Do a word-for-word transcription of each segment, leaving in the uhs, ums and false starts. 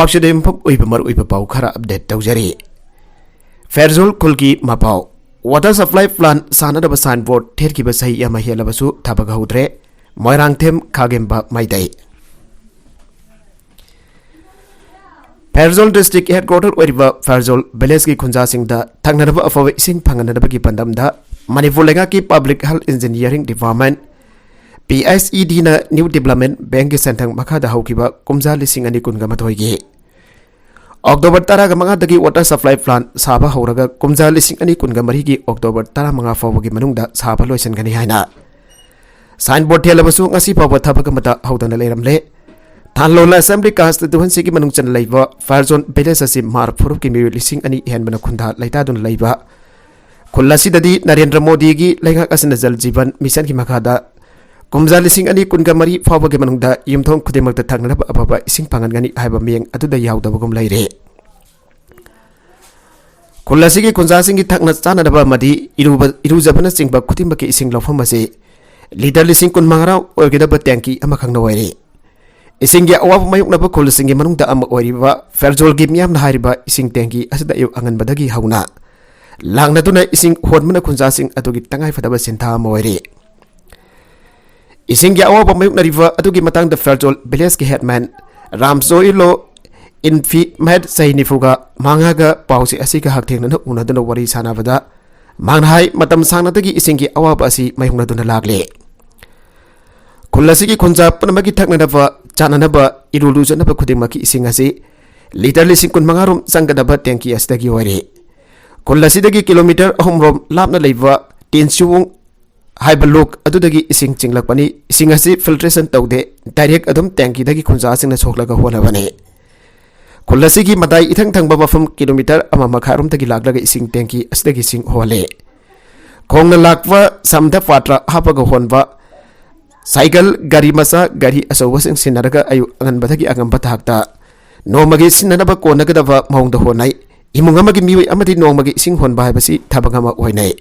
ꯑꯁꯤꯗ ꯌꯨꯝꯐꯝ ꯑꯣꯏꯕ ꯃꯔꯨꯑꯣꯏꯕ ꯄꯥꯎ ꯈꯔ ꯑꯞꯗꯦꯠ ꯇꯧꯖꯔꯤ꯫ ꯐꯦꯔꯖꯣꯜ ꯈꯨꯜꯒꯤ ꯃꯄꯥꯎ꯫ ꯋꯥꯇꯔ ꯁꯄ꯭ꯂꯥꯏ ꯄ꯭ꯂꯥꯟ ꯁꯥꯟꯅꯅꯕ ꯁꯥꯏꯟꯕꯣꯔꯗ ꯊꯦꯠꯈꯤꯕ ꯆꯍꯤ ꯑꯃ ꯍꯦꯜꯂꯕꯁꯨ ꯊꯕꯛ ꯍꯧꯗ꯭ꯔꯦ꯫ ꯃꯣꯏꯔꯥꯡꯊꯦꯝ ꯈꯥꯒꯦꯝꯕ ꯃꯩꯇꯩ꯫ ꯐꯦꯔꯖꯣꯜ ꯗꯤꯁꯇ꯭ꯔꯤꯛ ꯍꯦꯗꯀ꯭ꯋꯥꯇꯔ ꯑꯣꯏꯔꯤꯕ ꯐꯦꯔꯖꯣꯜ ꯚꯤꯂꯦꯖꯀꯤ ꯈꯨꯟꯖꯥꯁꯤꯡꯗ ꯊꯛꯅꯅꯕ ꯑꯐꯕ ꯏꯁꯤꯡ ꯐꯪꯍꯟꯅꯕꯒꯤ ꯄꯥꯟꯗꯝꯗ ꯃꯅꯤꯄꯨꯔ ꯂꯩꯉꯥꯛꯀꯤ public health engineering department, P H E ꯗꯤꯅ ꯅ꯭ꯌꯨ ꯗꯤꯕ꯭ꯂꯞꯃꯦꯟ ꯕꯦꯡꯛꯀꯤ ꯁꯦꯟꯊꯪ ꯃꯈꯥꯗ ꯍꯧꯈꯤꯕ ꯀꯨꯝꯖꯥ ꯂꯤꯁꯤꯡ ꯑꯅꯤ ꯀꯨꯟꯒ ꯃꯥꯊꯣꯏꯒꯤ ꯑꯣꯛꯇꯣꯕꯔ ꯇꯔꯥꯃꯉꯥꯗꯒꯤ ꯋꯥꯇꯔ ꯁꯄ꯭ꯂꯥꯏ ꯄ꯭ꯂꯥꯟ ꯁꯥꯕ ꯍꯧꯔꯒ ꯀꯨꯝꯖꯥ ꯂꯤꯁꯤꯡ ꯑꯅꯤ ꯀꯨꯟꯒ ꯃꯔꯤꯒꯤ ꯑꯣꯛꯇꯣꯕꯔ ꯇꯔꯥꯃꯉꯥ ꯐꯥꯎꯕꯒꯤ ꯃꯅꯨꯡꯗ ꯁꯥꯕ ꯂꯣꯏꯁꯤꯟꯒꯅꯤ ꯍꯥꯏꯅ ꯁꯥꯏꯟꯕꯣꯔꯗ ꯊꯦꯠꯂꯕꯁꯨ ꯉꯁꯤ ꯐꯥꯎꯕ ꯊꯕꯛ ꯑꯃꯠꯇ ꯍꯧꯗꯅ ꯂꯩꯔꯝꯂꯦ꯫ ꯊꯥꯟꯂꯣꯟ ꯑꯦꯁꯦꯝꯕ꯭ꯂꯤ ꯀꯟꯁꯇꯤꯇ꯭ꯋꯦꯟꯁꯤꯒꯤ ꯃꯅꯨꯡ ꯆꯟꯅ ꯂꯩꯕ ꯐꯦꯔꯖꯣꯟ ꯚꯤꯂꯦꯖ ꯑꯁꯤ ꯃꯥꯔ ꯐꯨꯔꯨꯞꯀꯤ ꯃꯤꯑꯣꯏ ꯂꯤꯁꯤꯡ ꯑꯅꯤ ꯍꯦꯟꯕꯅ ꯈꯨꯟꯗꯥ ꯂꯩꯇꯥꯗꯨꯅ ꯂꯩꯕ ꯈꯨꯜ ꯑꯁꯤꯗꯗꯤ ꯅꯔꯦꯟꯗ꯭ꯔ ꯃꯣꯗꯤꯒꯤ ꯂꯩꯉꯥꯛ ꯑꯁꯤꯅ ꯖꯜ ꯖꯤꯕꯟ ꯃꯤꯁꯟꯒꯤ ꯃꯈꯥꯗ ꯀꯨꯝꯖꯥ ꯂꯤꯁꯤꯡ ꯑꯅꯤ ꯀꯨꯟꯒ ꯃꯔꯤ ꯐꯥꯎꯕꯒꯤ ꯃꯅꯨꯡꯗ ꯌꯨꯝꯊꯣꯡ ꯈꯨꯗꯤꯡꯃꯛꯇ ꯊꯛꯅꯅꯕ ꯑꯐꯕ ꯏꯁꯤꯡ ꯐꯪꯍꯟꯒꯅꯤ ꯍꯥꯏꯕ ꯃꯤꯌꯦꯡ ꯑꯗꯨꯗ ꯌꯥꯎꯗꯕꯒꯨꯝ ꯂꯩꯔꯦ꯫ ꯈꯨꯜ ꯑꯁꯤꯒꯤ ꯈꯨꯟꯖꯥꯁꯤꯡꯒꯤ ꯊꯛꯅ ꯆꯥꯅꯅꯕ ꯑꯃꯗꯤ ꯏꯔꯨꯕ-, ꯏꯔꯨꯖꯕꯅꯆꯤꯡꯕ ꯈꯨꯗꯤꯡꯃꯛꯀꯤ ꯏꯁꯤꯡ ꯂꯧꯐꯝ ꯑꯁꯤ ꯂꯤꯇꯔ ꯂꯤꯁꯤꯡ ꯀꯨꯟ ꯃꯉꯥ ꯑꯣꯏꯒꯗꯕ ꯇꯦꯡꯀꯤ ꯑꯃꯈꯛꯅ ꯑꯣꯏꯔꯤ꯫ ꯏꯁꯤꯡꯒꯤ ꯑꯋꯥꯕ ꯃꯥꯌꯣꯛꯅꯕ ꯈꯨꯜꯁꯤꯡꯒꯤ ꯃꯅꯨꯡꯗ ꯑꯃ ꯑꯣꯏꯔꯤꯕ ꯐꯦꯔꯖꯣꯜꯒꯤ ꯃꯤꯌꯥꯝꯅ ꯍꯥꯏꯔꯤꯕ ꯏꯁꯤꯡ ꯇꯦꯡꯀꯤ ꯑꯁꯤꯗ ꯑꯌꯨꯛ ꯑꯉꯟꯕꯗꯒꯤ ꯍꯧꯅ ꯂꯥꯡꯅꯗꯨꯅ ꯏꯁꯤꯡ ꯍꯣꯟꯕꯅ ꯈꯨꯟꯖꯥꯁꯤꯡ ꯑꯗꯨꯒꯤ ꯇꯉꯥꯏꯐꯗꯕ ꯁꯤꯟꯊꯥ ꯑꯃ ꯑꯣꯏꯔꯤ꯫ ꯏꯁꯤꯡꯒꯤ ꯑꯋꯥꯕ ꯃꯥꯌꯣꯛꯅꯔꯤꯕ ꯑꯗꯨꯒꯤ ꯃꯇꯥꯡꯗ ꯐꯦꯔꯖꯣꯜ ꯚꯤꯂꯦꯖꯀꯤ ꯍꯦꯗꯃꯦꯟ ꯔꯥꯝꯖꯣꯏꯂꯣ ꯏꯟꯐꯤꯃꯦꯠ ꯆꯍꯤ ꯅꯤꯐꯨꯒ ꯃꯉꯥꯒ ꯄꯥꯎꯆꯦ ꯑꯁꯤꯒ ꯍꯛꯊꯦꯡꯅꯅ ꯎꯅꯗꯨꯅ ꯋꯥꯔꯤ ꯁꯥꯟꯅꯕꯗ ꯃꯍꯥꯛꯅ ꯍꯥꯏ, ꯃꯇꯝ ꯁꯥꯡꯅꯗꯒꯤ ꯏꯁꯤꯡꯒꯤ ꯑꯋꯥꯕ ꯑꯁꯤ ꯃꯥꯌꯣꯛꯅꯗꯨꯅ ꯂꯥꯛꯂꯦ꯫ ꯈꯨꯜ ꯑꯁꯤꯒꯤ ꯈꯨꯟꯖꯥ ꯄꯨꯝꯅꯃꯛꯀꯤ ꯊꯛꯅꯅꯕ, ꯆꯥꯅꯅꯕ, ꯏꯔꯨ ꯂꯨꯖꯅꯕ ꯈꯨꯗꯤꯡꯃꯛꯀꯤ ꯏꯁꯤꯡ ꯑꯁꯤ ꯂꯤꯇꯔ ꯂꯤꯁꯤꯡ ꯀꯨꯟ ꯃꯉꯥ ꯔꯣꯝ ꯆꯪꯒꯗꯕ ꯇꯦꯡꯀꯤ ꯑꯁꯤꯗꯒꯤ ꯑꯣꯏꯔꯦ꯫ ꯈꯨꯜ ꯑꯁꯤꯗꯒꯤ ꯀꯤꯂꯣꯃꯤꯇꯔ ꯑꯍꯨꯝ ꯔꯣꯝ ꯂꯥꯞꯅ ꯂꯩꯕ ꯇꯤꯟꯁꯨꯋꯣꯡ ꯍꯥꯏꯕ ꯂꯣꯛ ꯑꯗꯨꯗꯒꯤ ꯏꯁꯤꯡ ꯆꯤꯡꯂꯛꯄꯅꯤ꯫ ꯏꯁꯤꯡ ꯑꯁꯤ ꯐꯤꯜꯇ꯭ꯔꯦꯁꯟ ꯇꯧꯗꯦ, ꯗꯥꯏꯔꯦꯛ ꯑꯗꯨꯝ ꯇꯦꯡꯀꯤꯗꯒꯤ ꯈꯨꯟꯖꯥꯁꯤꯡꯅ ꯁꯣꯛꯂꯒ ꯍꯣꯠꯅꯕꯅꯤ꯫ ꯈꯨꯜ ꯑꯁꯤꯒꯤ ꯃꯇꯥꯏ ꯏꯊꯪ ꯊꯪꯕ ꯃꯐꯝ ꯀꯤꯂꯣꯃꯤꯇꯔ ꯑꯃ ꯃꯈꯥꯏꯔꯣꯝꯗꯒꯤ ꯂꯥꯛꯂꯒ ꯏꯁꯤꯡ ꯇꯦꯡꯀꯤ ꯑꯁꯤꯗꯒꯤ ꯏꯁꯤꯡ ꯍꯣꯜꯂꯤ꯫ ꯈꯣꯡꯅ ꯂꯥꯛꯄ ꯁꯝꯗ ꯄꯥꯇ꯭ꯔ ꯍꯥꯞꯄꯒ ꯍꯣꯟꯕ, ꯁꯥꯏꯀꯜ, ꯒꯥꯔꯤ ꯃꯆꯥ, ꯒꯥꯔꯤ ꯑꯆꯧꯕꯁꯤꯡ ꯁꯤꯟꯅꯔꯒ ꯑꯌꯨꯛ ꯑꯉꯟꯕꯗꯒꯤ ꯑꯉꯟꯕ ꯊꯥꯛꯇ ꯅꯣꯡꯃꯒꯤ ꯁꯤꯖꯤꯟꯅꯅꯕ ꯀꯣꯟꯅꯒꯗꯕ ꯃꯑꯣꯡꯗ ꯍꯣꯠꯅꯩ꯫ ꯏꯃꯨꯡ ꯑꯃꯒꯤ ꯃꯤꯑꯣꯏ ꯑꯃꯗꯤ ꯅꯣꯡꯃꯒꯤ ꯏꯁꯤꯡ ꯍꯣꯟꯕ ꯍꯥꯏꯕꯁꯤ ꯊꯕꯛ ꯑꯃ ꯑꯣꯏꯅꯩ꯫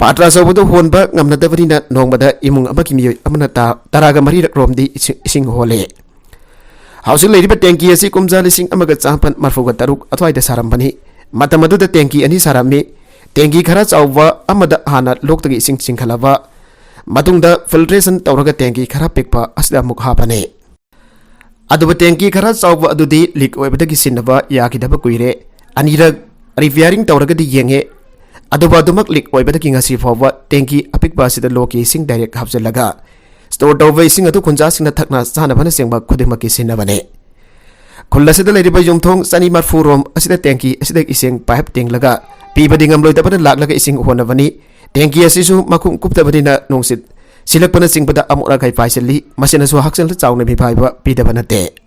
ꯄꯥꯇ꯭ꯔ ꯑꯆꯧꯕꯗꯨ ꯍꯣꯟꯕ ꯉꯝꯅꯗꯕꯅꯤꯅ ꯅꯣꯡꯃꯗ ꯏꯃꯨꯡ ꯑꯃꯒꯤ ꯃꯤꯑꯣꯏ ꯑꯃꯅ ꯇꯥ-, ꯇꯔꯥꯒ ꯃꯔꯤꯔꯛ ꯔꯣꯝꯗꯤ ꯏꯁꯤꯡ, ꯏꯁꯤꯡ ꯍꯣꯜꯂꯤ꯫ ꯍꯧꯖꯤꯛ ꯂꯩꯔꯤꯕ ꯇꯦꯡꯀꯤ ꯑꯁꯤ ꯀꯨꯝꯖꯥ ꯂꯤꯁꯤꯡ ꯑꯃꯒ ꯆꯥꯃꯥꯄꯟ ꯃꯔꯐꯨꯒ ꯇꯔꯨꯛ ꯑꯗꯨꯋꯥꯏꯗ ꯁꯥꯔꯝꯕꯅꯤ꯫ ꯃꯇꯝ ꯑꯗꯨꯗ ꯇꯦꯡꯀꯤ ꯑꯅꯤ ꯁꯥꯔꯝꯃꯤ꯫ ꯇꯦꯡꯀꯤ ꯈꯔ ꯆꯥꯎꯕ ꯑꯃꯗ ꯍꯥꯟꯅ ꯂꯣꯛꯇꯒꯤ ꯏꯁꯤꯡ ꯆꯤꯡꯈꯠꯂꯕ ꯃꯇꯨꯡꯗ filtration ꯇꯧꯔꯒ ꯇꯦꯡꯀꯤ ꯈꯔ ꯄꯤꯛꯄ ꯑꯁꯤꯗ ꯑꯃꯨꯛ ꯍꯥꯞꯄꯅꯤ꯫ ꯑꯗꯨꯕꯨ ꯇꯦꯡꯀꯤ ꯈꯔ ꯆꯥꯎꯕ ꯑꯗꯨꯗꯤ ꯂꯤꯛ ꯑꯣꯏꯕꯗꯒꯤ ꯁꯤꯟꯅꯕ ꯌꯥꯈꯤꯗꯕ ꯀꯨꯏꯔꯦ꯫ ꯑꯅꯤꯔꯛ repairing ꯇꯧꯔꯒꯗꯤ ꯌꯦꯡꯉꯦ, ꯑꯗꯨꯕꯨ ꯑꯗꯨꯃꯛ ꯂꯤꯛ ꯑꯣꯏꯕꯗꯒꯤ ꯉꯁꯤ ꯐꯥꯎꯕ ꯇꯦꯡꯀꯤ ꯑꯄꯤꯛꯄ ꯑꯁꯤꯗ ꯂꯣꯛꯀꯤ ꯏꯁꯤꯡ direct ꯍꯥꯞꯆꯤꯜꯂꯒ store ꯇꯧꯕ ꯏꯁꯤꯡ ꯑꯗꯨ ꯈꯨꯟꯖꯥꯁꯤꯡꯅ ꯊꯛꯅ ꯆꯥꯅꯕꯅꯆꯤꯡꯕ ꯈꯨꯗꯤꯡꯃꯛꯀꯤ ꯁꯤꯖꯤꯟꯅꯕꯅꯤ꯫ ꯈꯨꯜ ꯑꯁꯤꯗ ꯂꯩꯔꯤꯕ ꯌꯨꯝꯊꯣꯡ ꯆꯅꯤ ꯃꯔꯐꯨ ꯔꯣꯝ ꯑꯁꯤꯗ ꯇꯦꯡꯀꯤ ꯑꯁꯤꯗ ꯏꯁꯤꯡ pipe ꯇꯤꯡꯂꯒ ꯄꯤꯕꯗꯤ ꯉꯝꯂꯣꯏꯗꯕꯅ ꯂꯥꯛꯂꯒ ꯏꯁꯤꯡ ꯍꯣꯟꯅꯕꯅꯤ꯫ ꯇꯦꯡꯀꯤ ꯑꯁꯤꯁꯨ ꯃꯈꯨꯝ ꯀꯨꯞꯇꯕꯅꯤꯅ ꯅꯨꯡꯁꯤꯠ ꯁꯤꯜꯂꯛꯄꯅꯆꯤꯡꯕꯗ ꯑꯃꯣꯠ ꯑꯀꯥꯏ ꯄꯥꯏꯁꯤꯜꯂꯤ꯫ ꯃꯁꯤꯅꯁꯨ ꯍꯛꯁꯦꯜꯗ ꯆꯥꯎꯅ ꯃꯤꯄꯥꯏꯕ ꯄꯤꯗꯕ ꯅꯠꯇꯦ꯫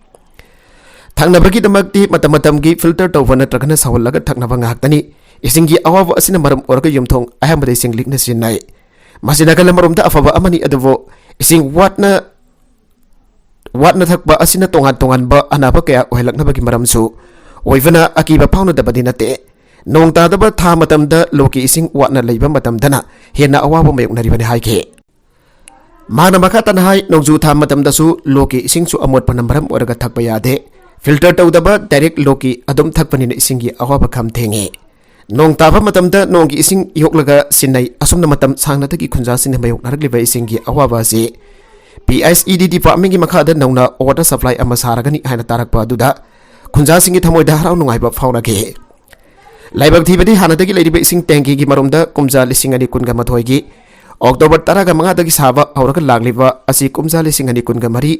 ꯊꯛꯅꯕꯒꯤꯗꯃꯛꯇꯤ ꯃꯇꯝ ꯃꯇꯝꯒꯤ filter ꯇꯧꯕ ꯅꯠꯇ꯭ꯔꯒꯅ ꯁꯧꯍꯜꯂꯒ ꯊꯛꯅꯕ ꯉꯥꯛꯇꯅꯤ꯫ ꯏꯁꯤꯡꯒꯤ ꯑꯋꯥꯕ ꯑꯁꯤꯅ ꯃꯔꯝ ꯑꯣꯏꯔꯒ ꯌꯨꯝꯊꯣꯡ ꯑꯌꯥꯝꯕꯗ ꯏꯁꯤꯡ ꯂꯤꯛꯅ ꯁꯤꯖꯤꯟꯅꯩ꯫ ꯃꯁꯤ ꯅꯥꯀꯜ ꯑꯃꯔꯣꯝꯗ ꯑꯐꯕ ꯑꯃꯅꯤ, ꯑꯗꯨꯕꯨ ꯏꯁꯤꯡ ꯋꯥꯠꯅ, ꯋꯥꯠꯅ ꯊꯛꯄ ꯑꯁꯤꯅ ꯇꯣꯉꯥꯟ ꯇꯣꯉꯥꯟꯕ ꯑꯅꯥꯕ ꯀꯌꯥ ꯑꯣꯏꯍꯜꯂꯛꯅꯕꯒꯤ ꯃꯔꯝꯁꯨ ꯑꯣꯏꯕꯅ ꯑꯀꯤꯕ ꯐꯥꯎꯅꯗꯕꯗꯤ ꯅꯠꯇꯦ꯫ ꯅꯣꯡ ꯇꯥꯗꯕ ꯊꯥ ꯃꯇꯝꯗ ꯂꯣꯛꯀꯤ ꯏꯁꯤꯡ ꯋꯥꯠꯅ ꯂꯩꯕ ꯃꯇꯝꯗꯅ ꯍꯦꯟꯅ ꯑꯋꯥꯕ ꯃꯥꯌꯣꯛꯅꯔꯤꯕꯅꯤ ꯍꯥꯏꯈꯤ꯫ ꯃꯥꯅ ꯃꯈꯥ ꯇꯥꯅ ꯍꯥꯏ, ꯅꯣꯡꯖꯨ ꯊꯥ ꯃꯇꯝꯗꯁꯨ ꯂꯣꯛꯀꯤ ꯏꯁꯤꯡꯁꯨ ꯑꯃꯣꯠꯄꯅ ꯃꯔꯝ ꯑꯣꯏꯔꯒ ꯊꯛꯄ ꯌꯥꯗꯦ꯫ Filter ꯇꯧꯗꯕ direct ꯂꯣꯛꯀꯤ ꯑꯗꯨꯝ ꯊꯛꯄꯅꯤꯅ ꯏꯁꯤꯡꯒꯤ ꯑꯋꯥꯕ ꯈꯝ ꯊꯦꯡꯉꯤ꯫ ꯅꯣꯡ ꯇꯥꯕ ꯃꯇꯝꯗ ꯅꯣꯡꯒꯤ ꯏꯁꯤꯡ ꯌꯣꯛꯂꯒ ꯁꯤꯟꯅꯩ꯫ ꯑꯁꯨꯝꯅ ꯃꯇꯝ ꯁꯥꯡꯅꯗꯒꯤ ꯈꯨꯟꯖꯥꯁꯤꯡꯅ ꯃꯥꯌꯣꯛꯅꯔꯛꯂꯤꯕ ꯏꯁꯤꯡꯒꯤ ꯑꯋꯥꯕ ꯑꯁꯤ P H E D department ꯀꯤ ꯃꯈꯥꯗ ꯅꯧꯅ water supply ꯑꯃ ꯁꯥꯔꯒꯅꯤ ꯍꯥꯏꯅ ꯇꯥꯔꯛꯄ ꯑꯗꯨꯗ ꯈꯨꯟꯖꯥꯁꯤꯡꯒꯤ ꯊꯃꯣꯏꯗ ꯍꯔꯥꯎ ꯅꯨꯡꯉꯥꯏꯕ ꯐꯥꯎꯅꯈꯤ꯫ ꯂꯥꯏꯕꯛ ꯊꯤꯕꯗꯤ ꯍꯥꯟꯅꯗꯒꯤ ꯂꯩꯔꯤꯕ ꯏꯁꯤꯡ ꯇꯦꯡꯀꯤꯒꯤ ꯃꯔꯨꯝꯗ ꯀꯨꯝꯖꯥ ꯂꯤꯁꯤꯡ ꯑꯅꯤ ꯀꯨꯟꯒ ꯃꯥꯊꯣꯏꯒꯤ October ꯇꯔꯥꯒ ꯃꯉꯥꯗꯒꯤ ꯁꯥꯕ ꯍꯧꯔꯒ ꯂꯥꯛꯂꯤꯕ ꯑꯁꯤ ꯀꯨꯝꯖꯥ ꯂꯤꯁꯤꯡ ꯑꯅꯤ ꯀꯨꯟꯒ ꯃꯔꯤ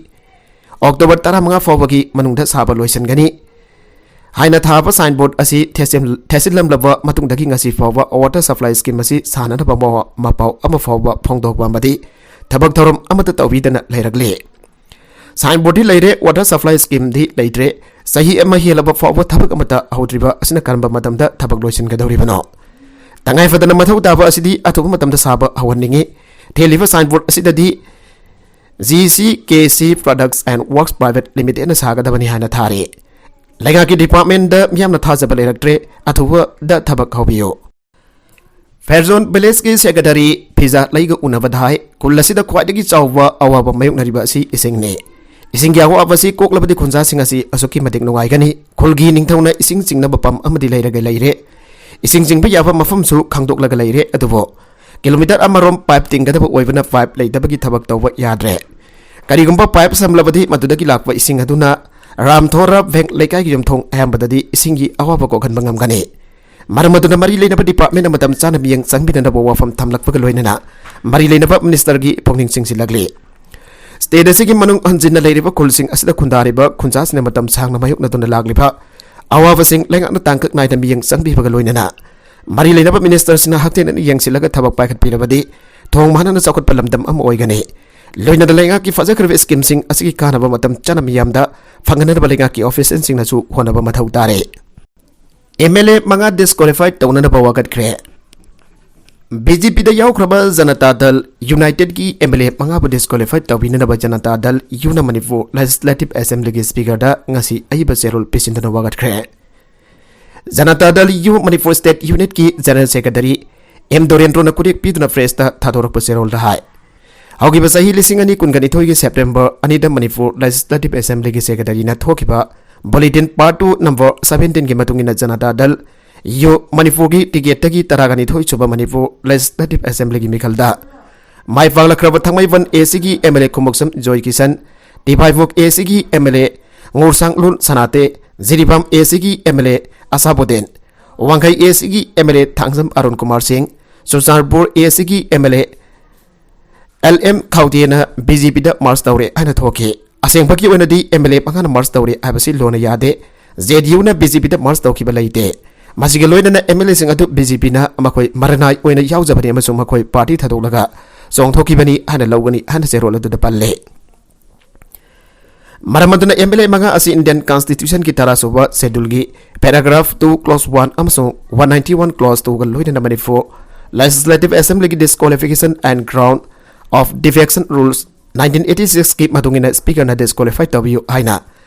October ꯇꯔꯥꯃꯉꯥ ꯐꯥꯎꯕꯒꯤ ꯃꯅꯨꯡꯗ ꯁꯥꯕ ꯂꯣꯏꯁꯤꯟꯒꯅꯤ ꯍꯥꯏꯅ ꯊꯥꯕ signboard ꯑꯁꯤ ꯊꯦꯠꯆꯤꯟ-, ꯊꯦꯠꯆꯤꯜꯂꯝꯂꯕ ꯃꯇꯨꯡꯗꯒꯤ ꯉꯁꯤ ꯐꯥꯎꯕ water supply scheme ꯑꯁꯤ ꯁꯥꯟꯅꯅꯕ ꯃꯋꯥ-, ꯃꯄꯥꯎ ꯑꯃ ꯐꯥꯎꯕ ꯐꯣꯡꯗꯣꯛꯄ ꯑꯃꯗꯤ ꯊꯕꯛ ꯊꯧꯔꯝ ꯑꯃꯠꯇ ꯇꯧꯕꯤꯗꯅ ꯂꯩꯔꯛꯂꯤ꯫ Signboard ꯗꯤ ꯂꯩꯔꯦ, water supply scheme ꯗꯤ ꯂꯩꯇ꯭ꯔꯦ꯫ ꯆꯍꯤ ꯑꯃ ꯍꯦꯜꯂꯕ ꯐꯥꯎꯕ ꯊꯕꯛ ꯑꯃꯠꯇ ꯍꯧꯗ꯭ꯔꯤꯕ ꯑꯁꯤꯅ ꯀꯔꯝꯕ ꯃꯇꯝꯗ ꯊꯕꯛ ꯂꯣꯏꯁꯤꯟꯒꯗꯧꯔꯤꯕꯅꯣ? ꯇꯉꯥꯏ ꯐꯗꯅ ꯃꯊꯧ ꯇꯥꯕ ꯑꯁꯤꯗꯤ ꯑꯊꯨꯕ ꯃꯇꯝꯗ ꯁꯥꯕ ꯍꯧꯍꯟꯅꯤꯡꯉꯤ꯫ ꯊꯦꯠꯂꯤꯕ signboard ꯑꯁꯤꯗꯗꯤ G C K C Products and Works Private Limited ꯅ ꯁꯥꯒꯗꯕꯅꯤ ꯍꯥꯏꯅ ꯊꯥꯔꯤ꯫ ꯂꯩꯉꯥꯛꯀꯤ department ꯗ ꯃꯤꯌꯥꯝꯅ ꯊꯥꯖꯕ ꯂꯩꯔꯛꯇ꯭ꯔꯦ, ꯑꯊꯨꯕꯗ ꯊꯕꯛ ꯍꯧꯕꯤꯌꯨ꯫ ꯐꯦꯔꯖꯣꯟ village ꯀꯤ secretary ꯐꯤꯖꯥ ꯂꯩꯒ ꯎꯅꯕꯗ ꯍꯥꯏ, ꯈꯨꯜ ꯑꯁꯤꯗ ꯈ꯭ꯋꯥꯏꯗꯒꯤ ꯆꯥꯎꯕ ꯑꯋꯥꯕ ꯃꯥꯌꯣꯛꯅꯔꯤꯕ ꯑꯁꯤ ꯏꯁꯤꯡꯅꯤ꯫ ꯏꯁꯤꯡꯒꯤ ꯑꯋꯥꯕ ꯑꯁꯤ ꯀꯣꯛꯂꯕꯗꯤ ꯈꯨꯟꯖꯥꯁꯤꯡ ꯑꯁꯤ ꯑꯁꯨꯛꯀꯤ ꯃꯇꯤꯛ ꯅꯨꯡꯉꯥꯏꯒꯅꯤ꯫ ꯈꯨꯜꯒꯤ ꯅꯤꯡꯊꯧꯅ ꯏꯁꯤꯡ ꯆꯤꯡꯅꯕ ꯄꯝ ꯑꯃꯗꯤ ꯂꯩꯔꯒ ꯂꯩꯔꯦ꯫ ꯏꯁꯤꯡ ꯆꯤꯡꯕ ꯌꯥꯕ ꯃꯐꯝꯁꯨ ꯈꯪꯗꯣꯛꯂꯒ ꯂꯩꯔꯦ, ꯑꯗꯨꯕꯨ ꯀꯤꯂꯣꯃꯤꯇꯔ ꯑꯃꯔꯣꯝ ꯄꯥꯏꯞ ꯇꯤꯡꯒꯗꯕ ꯑꯣꯏꯕꯅ ꯄꯥꯏꯞ ꯂꯩꯇꯕꯒꯤ ꯊꯕꯛ ꯇꯧꯕ ꯌꯥꯗ꯭ꯔꯦ꯫ ꯀꯔꯤꯒꯨꯝꯕ ꯄꯥꯏꯞ ꯁꯝꯂꯕꯗꯤ ꯃꯗꯨꯗꯒꯤ ꯂꯥꯛꯄ ꯏꯁꯤꯡ ꯑꯗꯨꯅ ꯔꯥꯝꯊꯣꯔꯥ ꯚꯦꯡ ꯂꯩꯀꯥꯏꯒꯤ ꯌꯨꯝꯊꯣꯡ ꯑꯌꯥꯝꯕꯗꯗꯤ ꯏꯁꯤꯡꯒꯤ ꯑꯋꯥꯕ ꯀꯣꯛꯍꯟꯕ ꯉꯝꯒꯅꯤ꯫ ꯃꯔꯝ ꯑꯗꯨꯅ ꯃꯔꯤ ꯂꯩꯅꯕ ꯗꯤꯄꯥꯔꯠꯃꯦꯟꯅ ꯃꯇꯝ ꯆꯥꯅ ꯃꯤꯠꯌꯦꯡ ꯆꯪꯕꯤꯅꯅꯕ ꯋꯥꯐꯝ ꯊꯝꯂꯛꯄꯒ ꯂꯣꯏꯅꯅ ꯃꯔꯤ ꯂꯩꯅꯕ ꯃꯤꯅꯤꯁꯇꯔꯒꯤ ꯄꯨꯛꯅꯤꯡ ꯆꯤꯡꯁꯤꯜꯂꯛꯂꯤ꯫ ꯁ꯭ꯇꯦꯠ ꯑꯁꯤꯒꯤ ꯃꯅꯨꯡ ꯍꯟꯖꯤꯟꯅ ꯂꯩꯔꯤꯕ ꯈꯨꯜꯁꯤꯡ ꯑꯁꯤꯗ ꯈꯨꯟꯗꯥꯔꯤꯕ ꯈꯨꯟꯖꯥꯁꯤꯡꯅ ꯃꯇꯝ ꯁꯥꯡꯅ ꯃꯥꯌꯣꯛꯅꯗꯨꯅ ꯂꯥꯛꯂꯤꯕ ꯑꯋꯥꯕꯁꯤꯡ ꯂꯩꯉꯥꯛꯅ ꯇꯥꯡꯀꯛ ꯅꯥꯏꯗ ꯃꯤꯠꯌꯦꯡ ꯆꯪꯕꯤꯕꯒ ꯂꯣꯏꯅꯅ ꯃꯔꯤ ꯂꯩꯅꯕ ꯃꯤꯅꯤꯁꯇꯔꯁꯤꯡꯅ ꯍꯛꯊꯦꯡꯅꯅ ꯌꯦꯡꯁꯤꯜꯂꯒ ꯊꯕꯛ ꯄꯥꯏꯈꯠꯄꯤꯔꯕꯗꯤ ꯊꯣꯡ ꯃꯥꯟꯅꯅ ꯆꯥꯎꯈꯠꯄ ꯂꯝꯗꯝ ꯑꯃ ꯑꯣꯏꯒꯅꯤ꯫ ꯂꯣꯏꯅꯅ ꯂꯩꯉꯥꯛꯀꯤ ꯐꯖꯈ꯭ꯔꯕ ꯁ꯭ꯀꯤꯝꯁꯤꯡ ꯑꯁꯤꯒꯤ ꯀꯥꯟꯅꯕ ꯃꯇꯝ ꯆꯥꯅ ꯃꯤꯌꯥꯝꯗ ꯐꯪꯍꯟꯅꯕ ꯂꯩꯉꯥꯛꯀꯤ ꯑꯣꯐꯤꯁꯤꯌꯦꯜꯁꯤꯡꯅꯁꯨ ꯍꯣꯠꯅꯕ ꯃꯊꯧ ꯇꯥꯔꯦ꯫ ꯑꯦꯝ ꯑꯦꯜ ꯑꯦ ꯃꯉꯥ ꯗꯤꯁꯀ꯭ꯋꯥꯂꯤꯐꯥꯏ ꯇꯧꯅꯅꯕ ꯋꯥꯀꯠꯈ꯭ꯔꯦ꯫ ꯕꯤ ꯖꯦ ꯄꯤꯗ ꯌꯥꯎꯈ꯭ꯔꯕ ꯖꯅꯇꯥ ꯗꯜ ꯌꯨꯅꯥꯏꯇꯦꯗꯀꯤ ꯑꯦꯝ ꯑꯦꯜ ꯑꯦ ꯃꯉꯥꯕꯨ ꯗꯤꯁꯀ꯭ꯋꯥꯂꯤꯐꯥꯏ ꯇꯧꯕꯤꯅꯅꯕ ꯖꯅꯇꯥ ꯗꯜ ꯌꯨꯅ ꯃꯅꯤꯄꯨꯔ ꯂꯦꯖꯤꯁꯂꯦꯇꯤꯚ ꯑꯦꯁꯦꯝꯕ꯭ꯂꯤꯒꯤ ꯁ꯭ꯄꯤꯀꯔꯗ ꯉꯁꯤ ꯑꯏꯕ ꯆꯦꯔꯣꯜ ꯄꯤꯁꯤꯟꯗꯨꯅ ꯋꯥꯀꯠꯈ꯭ꯔꯦ꯫ ꯖꯅꯇꯥ ꯗꯜ ꯌꯨ ꯃꯅꯤꯄꯨꯔ ꯁ꯭ꯇꯦꯠ ꯌꯨꯅꯤꯠꯀꯤ ꯖꯦꯅꯔꯦꯜ ꯁꯦꯀ꯭ꯔꯦꯇꯔꯤ ꯑꯦꯝ ꯗꯣꯔꯦꯟꯗ꯭ꯔꯣꯅ ꯈꯨꯔꯦꯛ ꯄꯤꯗꯨꯅ ꯄ꯭ꯔꯦꯁꯇ ꯊꯥꯗꯣꯔꯛꯄ ꯆꯦꯔꯣꯜꯗ ꯍꯥꯏ, ꯍꯧꯈꯤꯕ ꯆꯍꯤ ꯂꯤꯁꯤꯡ ꯑꯅꯤ ꯀꯨꯟꯒ ꯅꯤꯊꯣꯏꯒꯤ ꯁꯦꯞꯇꯦꯝꯕꯔ ꯑꯅꯤꯗ ꯃꯅꯤꯄꯨꯔ ꯂꯦꯖꯤꯁꯂꯦꯇꯤꯚ ꯑꯦꯁꯦꯝꯕ꯭ꯂꯤꯒꯤ ꯁꯦꯀ꯭ꯔꯦꯇꯔꯤꯅ ꯊꯣꯛꯈꯤꯕ ꯕꯨꯂꯦꯇꯤꯟ ꯄꯥꯔꯠ ꯇꯨ ꯅꯝꯕꯔ ꯁꯚꯦꯟꯇꯤꯟꯒꯤ ꯃꯇꯨꯡ ꯏꯟꯅ ꯖꯅꯇꯥ ꯗꯜ ꯌꯨ ꯃꯅꯤꯄꯨꯔꯒꯤ ꯇꯤꯀꯦꯠꯇꯒꯤ ꯇꯔꯥꯒ ꯅꯤꯊꯣꯏ ꯁꯨꯕ ꯃꯅꯤꯄꯨꯔ ꯂꯦꯖꯤꯁꯂꯦꯇꯤꯚ ꯑꯦꯁꯦꯝꯕ꯭ꯂꯤꯒꯤ ꯃꯤꯈꯜꯗ ꯃꯥꯏ ꯄꯥꯛꯂꯛꯈ꯭ꯔꯕ ꯊꯥꯡꯃꯩꯕꯟ ꯑꯦ ꯁꯤꯒꯤ M L A ꯈꯨꯃꯨꯛꯁꯝ joy Kisan, Tipaimukh A ꯁꯤꯒꯤ M L A Ngursanglur Sanate, Jiribam A ꯁꯤꯒꯤ M L A Ashabuddin, Wangkhei A ꯁꯤꯒꯤ M L A Thangjam Arun Kumar ꯁꯤꯡ, ꯆꯨꯔꯆꯥꯟꯄꯨꯔ ꯑꯦ ꯁꯤꯒꯤ M L A L M ꯈꯥꯎꯗꯦꯅ ꯕꯤ ꯖꯦ ꯄꯤꯗ ꯃꯥꯔꯆ ꯇꯧꯔꯦ ꯍꯥꯏꯅ ꯊꯣꯛꯈꯤ꯫ ꯑꯁꯦꯡꯕꯒꯤ ꯑꯣꯏꯅꯗꯤ ꯑꯦꯝ ꯑꯦꯜ ꯑꯦ ꯃꯉꯥꯅ ꯃꯥꯔꯆ ꯇꯧꯔꯦ ꯍꯥꯏꯕꯁꯤ ꯂꯣꯟꯅ ꯌꯥꯗꯦ꯫ ꯖꯦ ꯗꯤ ꯌꯨꯅ ꯕꯤ ꯖꯦ ꯄꯤꯗ ꯃꯥꯔꯆ ꯇꯧꯈꯤꯕ ꯂꯩꯇꯦ꯫ ꯃꯁꯤꯒ ꯂꯣꯏꯅꯅ ꯑꯦꯝ ꯑꯦꯜ ꯑꯦꯁꯤꯡ ꯑꯗꯨ ꯕꯤ ꯖꯦ ꯄꯤꯅ ꯃꯈꯣꯏ ꯃꯔꯅꯥꯏ ꯑꯣꯏꯅ ꯌꯥꯎꯖꯕꯅꯤ ꯑꯃꯁꯨꯡ ꯃꯈꯣꯏ ꯄꯥꯔꯇꯤ ꯊꯥꯗꯣꯛꯂꯒ ꯆꯣꯡꯊꯣꯛꯈꯤꯕꯅꯤ ꯍꯥꯏꯅ ꯂꯧꯒꯅꯤ ꯍꯥꯏꯅ ꯆꯦꯔꯣꯜ ꯑꯗꯨꯗ ꯄꯜꯂꯦ꯫ ꯃꯔꯝ ꯑꯗꯨꯅ ꯑꯦꯝ ꯑꯦꯜ ꯑꯦ ꯃꯉꯥ ꯑꯁꯤ ꯏꯟꯗꯤꯌꯟ ꯀꯟꯁꯇꯤꯇ꯭ꯌꯨꯁꯟꯒꯤ ꯇꯔꯥꯁꯨꯕ ꯁꯦꯗ꯭ꯌꯨꯜꯒꯤ ꯄꯦꯔꯥꯒ꯭ꯔꯥꯐ ꯇꯨ ꯀ꯭ꯂꯣꯖ ꯋꯥꯟ ꯑꯃꯁꯨꯡ ꯋꯥꯟ ꯅꯥꯏꯟꯇꯤ ꯋꯥꯟ ꯀ꯭ꯂꯣꯖ ꯇꯨꯒ ꯂꯣꯏꯅꯅ ꯃꯅꯤꯄꯨꯔ ꯂꯦꯖꯤꯁꯂꯦꯇꯤꯚ ꯑꯦꯁꯦꯝꯕ꯭ꯂꯤꯒꯤ disqualification and ground of defection rules nineteen eighty ꯁꯤꯛꯁꯀꯤ ꯃꯇꯨꯡ ꯏꯟꯅ ꯁ꯭ꯄꯤꯀꯔꯅ ꯗꯤꯁꯀ꯭ꯋꯥꯂꯤꯐꯥꯏ ꯇꯧꯕꯤꯌꯨ ꯍꯥꯏꯅ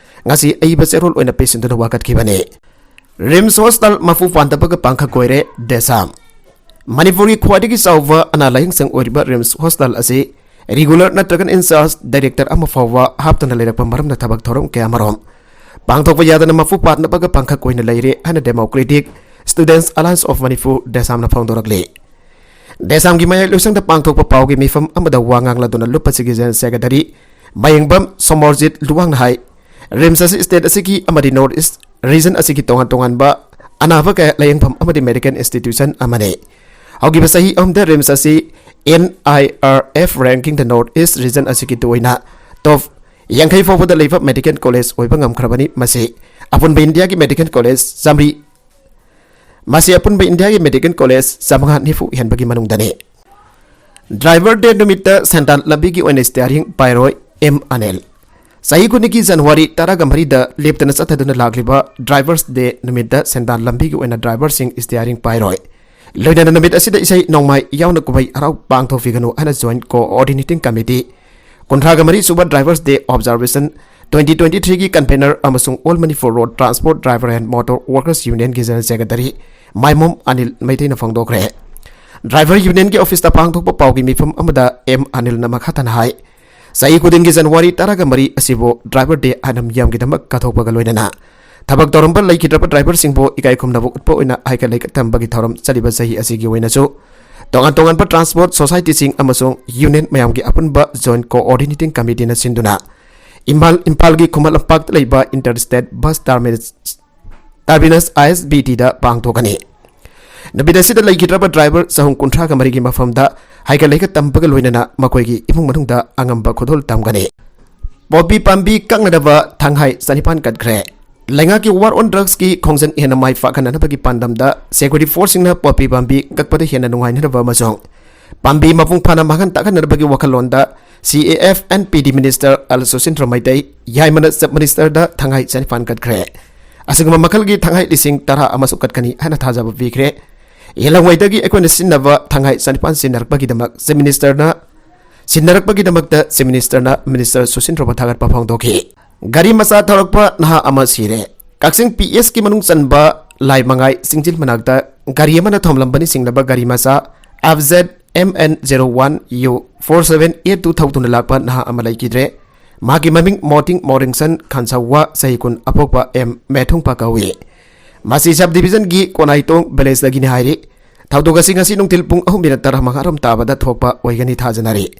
ꯉꯁꯤ ꯑꯏꯕ ꯆꯦꯔꯣꯜ ꯑꯣꯏꯅ ꯄꯤꯁꯤꯟꯗꯨꯅ ꯋꯥꯀꯠꯈꯤꯕꯅꯤ꯫ ꯔꯤꯝꯁ ꯍꯣꯁꯄꯤꯇꯥꯜ ꯃꯄꯨ ꯄꯥꯟꯗꯕꯒ ꯄꯥꯡꯈꯛ ꯑꯣꯏꯔꯦ ꯗꯦꯁꯥꯝ꯫ ꯃꯅꯤꯄꯨꯔꯒꯤ ꯈ꯭ꯋꯥꯏꯗꯒꯤ ꯆꯥꯎꯕ ꯑꯅꯥ ꯂꯥꯌꯦꯡ ꯁꯪ ꯑꯣꯏꯔꯤꯕ ꯔꯤꯝꯁ ꯍꯣꯁꯄꯤꯇꯥꯜ ꯑꯁꯤ ꯔꯤꯒꯨꯂꯔ ꯅꯠꯇ꯭ꯔꯒꯅ ꯏꯟꯆꯥꯔꯖ ꯗꯥꯏꯔꯦꯛꯇꯔ ꯑꯃ ꯐꯥꯎꯕ ꯍꯥꯞꯇꯅ ꯂꯩꯔꯛꯄ ꯃꯔꯝꯅ ꯊꯕꯛ ꯊꯧꯔꯝ ꯀꯌꯥꯃꯔꯣꯝ ꯄꯥꯡꯊꯣꯛꯄ ꯌꯥꯗꯅ ꯃꯄꯨ ꯄꯥꯠꯅꯕꯒ ꯄꯥꯡꯈꯛ ꯑꯣꯏꯅ ꯂꯩꯔꯦ ꯍꯥꯏꯅ Democratic Students Alliance of Manipur, ꯗꯦꯁꯥꯝꯅ ꯐꯣꯡꯗꯣꯔꯛꯂꯤ꯫ ꯗꯦꯁꯥꯝꯒꯤ ꯃꯌꯥꯏ ꯂꯣꯏꯁꯪꯗ ꯄꯥꯡꯊꯣꯛꯄ ꯄꯥꯎꯒꯤ ꯃꯤꯐꯝ ꯑꯃꯗ ꯋꯥ ꯉꯥꯡꯂꯗꯨꯅ ꯂꯨꯞꯄꯁꯤꯒꯤ General Secretary ꯃꯥꯌꯦꯡꯕꯝ ꯁꯣꯃꯣꯔꯖꯤꯠ ꯂꯨꯋꯥꯡꯅ ꯍꯥꯏ, RIMS ꯑꯁꯤ state ꯑꯁꯤꯒꯤ ꯑꯃꯗꯤ North East region ꯑꯁꯤꯒꯤ ꯇꯣꯉꯥꯟ ꯇꯣꯉꯥꯟꯕ ꯑꯅꯥꯕ ꯀꯌꯥ ꯂꯥꯌꯦꯡꯐꯝ ꯑꯃꯗꯤ medical institution ꯑꯃꯅꯤ꯫ ꯍꯧꯈꯤꯕ ꯆꯍꯤ ꯑꯍꯨꯝꯗ RIMS ꯑꯁꯤ N I R F rankingꯗ North East region ꯑꯁꯤꯒꯤ ꯑꯣꯏꯅ top ꯌꯥꯡꯈꯩ ꯐꯥꯎꯕꯗ ꯂꯩꯕ medical college ꯑꯣꯏꯕ ꯉꯝꯈ꯭ꯔꯕꯅꯤ꯫ ꯃꯁꯤ ꯑꯄꯨꯟꯕ ꯏꯟꯗꯤꯌꯥꯒꯤ medical college ꯆꯥꯃꯔꯤ, ꯃꯁꯤ ꯑꯄꯨꯟꯕ ꯏꯟꯗꯤꯌꯥꯒꯤ medical college ꯆꯥꯃꯉꯥ ꯅꯤꯐꯨ ꯍꯦꯟꯕꯒꯤ ꯃꯅꯨꯡꯗꯅꯤ꯫ Driver Day ꯅꯨꯃꯤꯠꯇ ꯁꯦꯟꯗꯥꯟ ꯂꯝꯕꯤꯒꯤ ꯑꯣꯏꯅ steering ꯄꯥꯏꯔꯣꯏ ꯑꯦꯝ ꯑꯅꯤꯜ꯫ ꯆꯍꯤ ꯈꯨꯗꯤꯡꯒꯤ ꯖꯅꯋꯥꯔꯤ ꯇꯔꯥꯒ ꯃꯔꯤꯗ ꯂꯦꯞꯇꯅ ꯆꯠꯊꯗꯨꯅ ꯂꯥꯛꯂꯤꯕ Drivers Day ꯅꯨꯃꯤꯠꯇ ꯁꯦꯟꯗꯥꯟ ꯂꯝꯕꯤꯒꯤ ꯑꯣꯏꯅ driverꯁꯤꯡ steering ꯄꯥꯏꯔꯣꯏ꯫ ꯂꯣꯏꯅꯅ ꯅꯨꯃꯤꯠ ꯑꯁꯤꯗ ꯏꯁꯩ ꯅꯣꯡꯃꯥꯏ ꯌꯥꯎꯅ ꯀꯨꯝꯍꯩ ꯍꯔꯥꯎ ꯄꯥꯡꯊꯣꯛꯄꯤꯒꯅꯨ ꯍꯥꯏꯅ Joint Coordinating Committee ꯀꯨꯟꯊ꯭ꯔꯥꯒ ꯃꯔꯤ ꯁꯨꯕ Drivers Day Observation twenty twenty-threeꯒꯤ convener ꯑꯃꯁꯨꯡ All Manipur Road Transport Driver and Motor Workers Unionꯒꯤ General Secretary ꯃꯥꯏꯃꯣꯝ Anil ꯃꯩꯇꯩꯅ ꯐꯣꯡꯗꯣꯛꯈ꯭ꯔꯦ꯫ Driver Unionꯒꯤ officeꯇ ꯄꯥꯡꯊꯣꯛꯄ ꯄꯥꯎꯒꯤ ꯃꯤꯐꯝ ꯑꯃꯗ ꯑꯦꯝ ꯑꯅꯤꯜꯅ ꯃꯈꯥ ꯇꯥꯅ ꯍꯥꯏ, ꯆꯍꯤ ꯈꯨꯗꯤꯡꯒꯤ ꯖꯅꯋꯥꯔꯤ ꯇꯔꯥꯒ ꯃꯔꯤ ꯑꯁꯤꯕꯨ Driver Day ꯍꯥꯏꯅ ꯃꯤꯌꯥꯝꯒꯤꯗꯃꯛ ꯀꯠꯊꯣꯛꯄꯒ ꯂꯣꯏꯅꯅ ꯊꯕꯛ ꯇꯧꯔꯝꯕ ꯂꯩꯈꯤꯗ꯭ꯔꯕ driverꯁꯤꯡꯕꯨ ꯏꯀꯥꯏ ꯈꯨꯝꯅꯕ ꯎꯠꯄ ꯑꯣꯏꯅ ꯍꯥꯏꯒꯠ ꯂꯩꯀꯠ ꯇꯝꯕꯒꯤ ꯊꯧꯔꯝ ꯆꯠꯂꯤꯕ ꯆꯍꯤ ꯑꯁꯤꯒꯤ ꯑꯣꯏꯅꯁꯨ ꯇꯣꯉꯥꯟ ꯇꯣꯉꯥꯟꯕ transport societyꯁꯤꯡ ꯑꯃꯁꯨꯡ union ꯃꯌꯥꯝꯒꯤ ꯑꯄꯨꯟꯕ Joint Coordinating Committeeꯅ ꯁꯤꯟꯗꯨꯅ ꯏꯝꯐꯥꯜ, ꯏꯝꯐꯥꯜꯒꯤ ꯈꯨꯃꯟ ꯂꯝꯄꯥꯛꯇ ꯂꯩꯕ Interstate Bus Terminus, Terminus ISBTꯗ ꯄꯥꯡꯊꯣꯛꯀꯅꯤ꯫ ꯅꯨꯃꯤꯠ ꯑꯁꯤꯗ ꯂꯩꯈꯤꯗ꯭ꯔꯕ driver ꯆꯍꯨꯝ ꯀꯨꯟꯊ꯭ꯔꯥꯒ ꯃꯔꯤꯒꯤ ꯃꯐꯝꯗ ꯍꯥꯏꯒꯠ ꯂꯩꯀꯠ ꯇꯝꯕꯒ ꯂꯣꯏꯅꯅ ꯃꯈꯣꯏꯒꯤ ꯏꯃꯨꯡ ꯃꯅꯨꯡꯗ ꯑꯉꯝꯕ ꯈꯨꯗꯣꯜ ꯇꯝꯒꯅꯤ꯫ ꯄꯣꯄꯤ ꯄꯥꯝꯕꯤ ꯀꯛꯅꯗꯕ ꯊꯪꯍꯥꯏ ꯆꯅꯤꯄꯥꯟ ꯀꯠꯈ꯭ꯔꯦ꯫ ꯂꯩꯉꯥꯛꯀꯤ War on Drugsꯀꯤ ꯈꯣꯡꯖꯪ ꯍꯦꯟꯅ ꯃꯥꯏ ꯄꯥꯛꯍꯟꯅꯕꯒꯤ ꯄꯥꯟꯗꯝꯗ security forceꯁꯤꯡꯅ ꯄꯣꯄꯤ ꯄꯥꯝꯕꯤ ꯀꯛꯄꯗ ꯍꯦꯟꯅ ꯅꯨꯡꯉꯥꯏꯅꯅꯕ ꯑꯃꯁꯨꯡ ꯄꯥꯝꯕꯤ ꯃꯄꯨꯡ ꯐꯥꯅ ꯃꯥꯡꯍꯟ ꯇꯥꯛꯍꯟꯅꯕꯒꯤ ꯋꯥꯈꯜꯂꯣꯟꯗ C A F and P D Minister L Susindro Meitei ꯌꯥꯏꯃꯅ Chief Ministerꯗ ꯊꯪꯍꯥꯏ ꯆꯅꯤꯄꯥꯟ ꯀꯠꯈ꯭ꯔꯦ꯫ ꯑꯁꯤꯒꯨꯝꯕ ꯃꯈꯜꯒꯤ ꯊꯪꯍꯥꯏ ꯂꯤꯁꯤꯡ ꯇꯔꯥ ꯑꯃꯁꯨ ꯀꯠꯀꯅꯤ ꯍꯥꯏꯅ ꯊꯥꯖꯕ ꯄꯤꯈ꯭ꯔꯦ꯫ ꯌꯦꯜꯍꯧꯉꯩꯗꯒꯤ ꯑꯩꯈꯣꯏꯅ ꯁꯤꯖꯤꯟꯅꯕ ꯊꯪꯍꯥꯏ ꯆꯅꯤꯄꯥꯟ ꯁꯤꯖꯤꯟꯅꯔꯛꯄꯒꯤꯗꯃꯛ Chief Ministerꯅ ꯁꯤꯟꯅꯔꯛꯄꯒꯤꯗꯃꯛꯇ Chief Ministerꯅ Minister ꯁꯨꯁꯤꯟ ꯄ꯭ꯔꯚꯨ ꯊꯥꯒꯠꯄ ꯐꯣꯡꯗꯣꯛꯈꯤ꯫ ꯒꯥꯔꯤ ꯃꯆꯥ ꯊꯧꯔꯛꯄ ꯅꯍꯥ ꯑꯃ ꯁꯤꯔꯦ꯫ ꯀꯛꯆꯤꯡ P Sꯀꯤ ꯃꯅꯨꯡ ꯆꯟꯕ ꯂꯥꯏꯃꯉꯥꯏ ꯆꯤꯡꯖꯤꯜ ꯃꯅꯥꯛꯇ ꯒꯥꯔꯤ ꯑꯃꯅ ꯊꯣꯝꯂꯝꯕꯅ ꯆꯤꯡꯂꯕ ꯒꯥꯔꯤ ꯃꯆꯥ F Z M N zero one U four seven eight two ꯊꯧꯗꯨꯅ ꯂꯥꯛꯄ ꯅꯍꯥ ꯑꯃ ꯂꯩꯈꯤꯗ꯭ꯔꯦ꯫ ꯃꯍꯥꯛꯀꯤ ꯃꯃꯤꯡ ꯃꯣꯇꯤꯡ ꯃꯣꯔꯤꯡꯁꯟ ꯈꯥꯟꯁꯥꯎꯋꯥ, ꯆꯍꯤ ꯀꯨꯟ, ꯑꯄꯣꯛꯄ ꯑꯦꯝ ꯃꯦꯊꯨꯡꯄꯥ ꯀꯧꯏ꯫ ꯃꯁꯤ ꯁꯕ ꯗꯤꯕꯤꯖꯟꯒꯤ ꯀꯣꯅꯥꯏꯇꯣꯡ ꯚꯤꯂꯦꯖꯇꯒꯤꯅꯤ ꯍꯥꯏꯔꯤ꯫ ꯊꯧꯗꯣꯛ ꯑꯁꯤ ꯉꯁꯤ ꯅꯨꯡꯊꯤꯜ ꯄꯨꯡ ꯑꯍꯨꯝ ꯃꯤꯅꯠ ꯇꯔꯥꯃꯉꯥ ꯔꯣꯝ ꯇꯥꯕꯗ ꯊꯣꯛꯄ ꯑꯣꯏꯒꯅꯤ ꯊꯥꯖꯅꯔꯤ꯫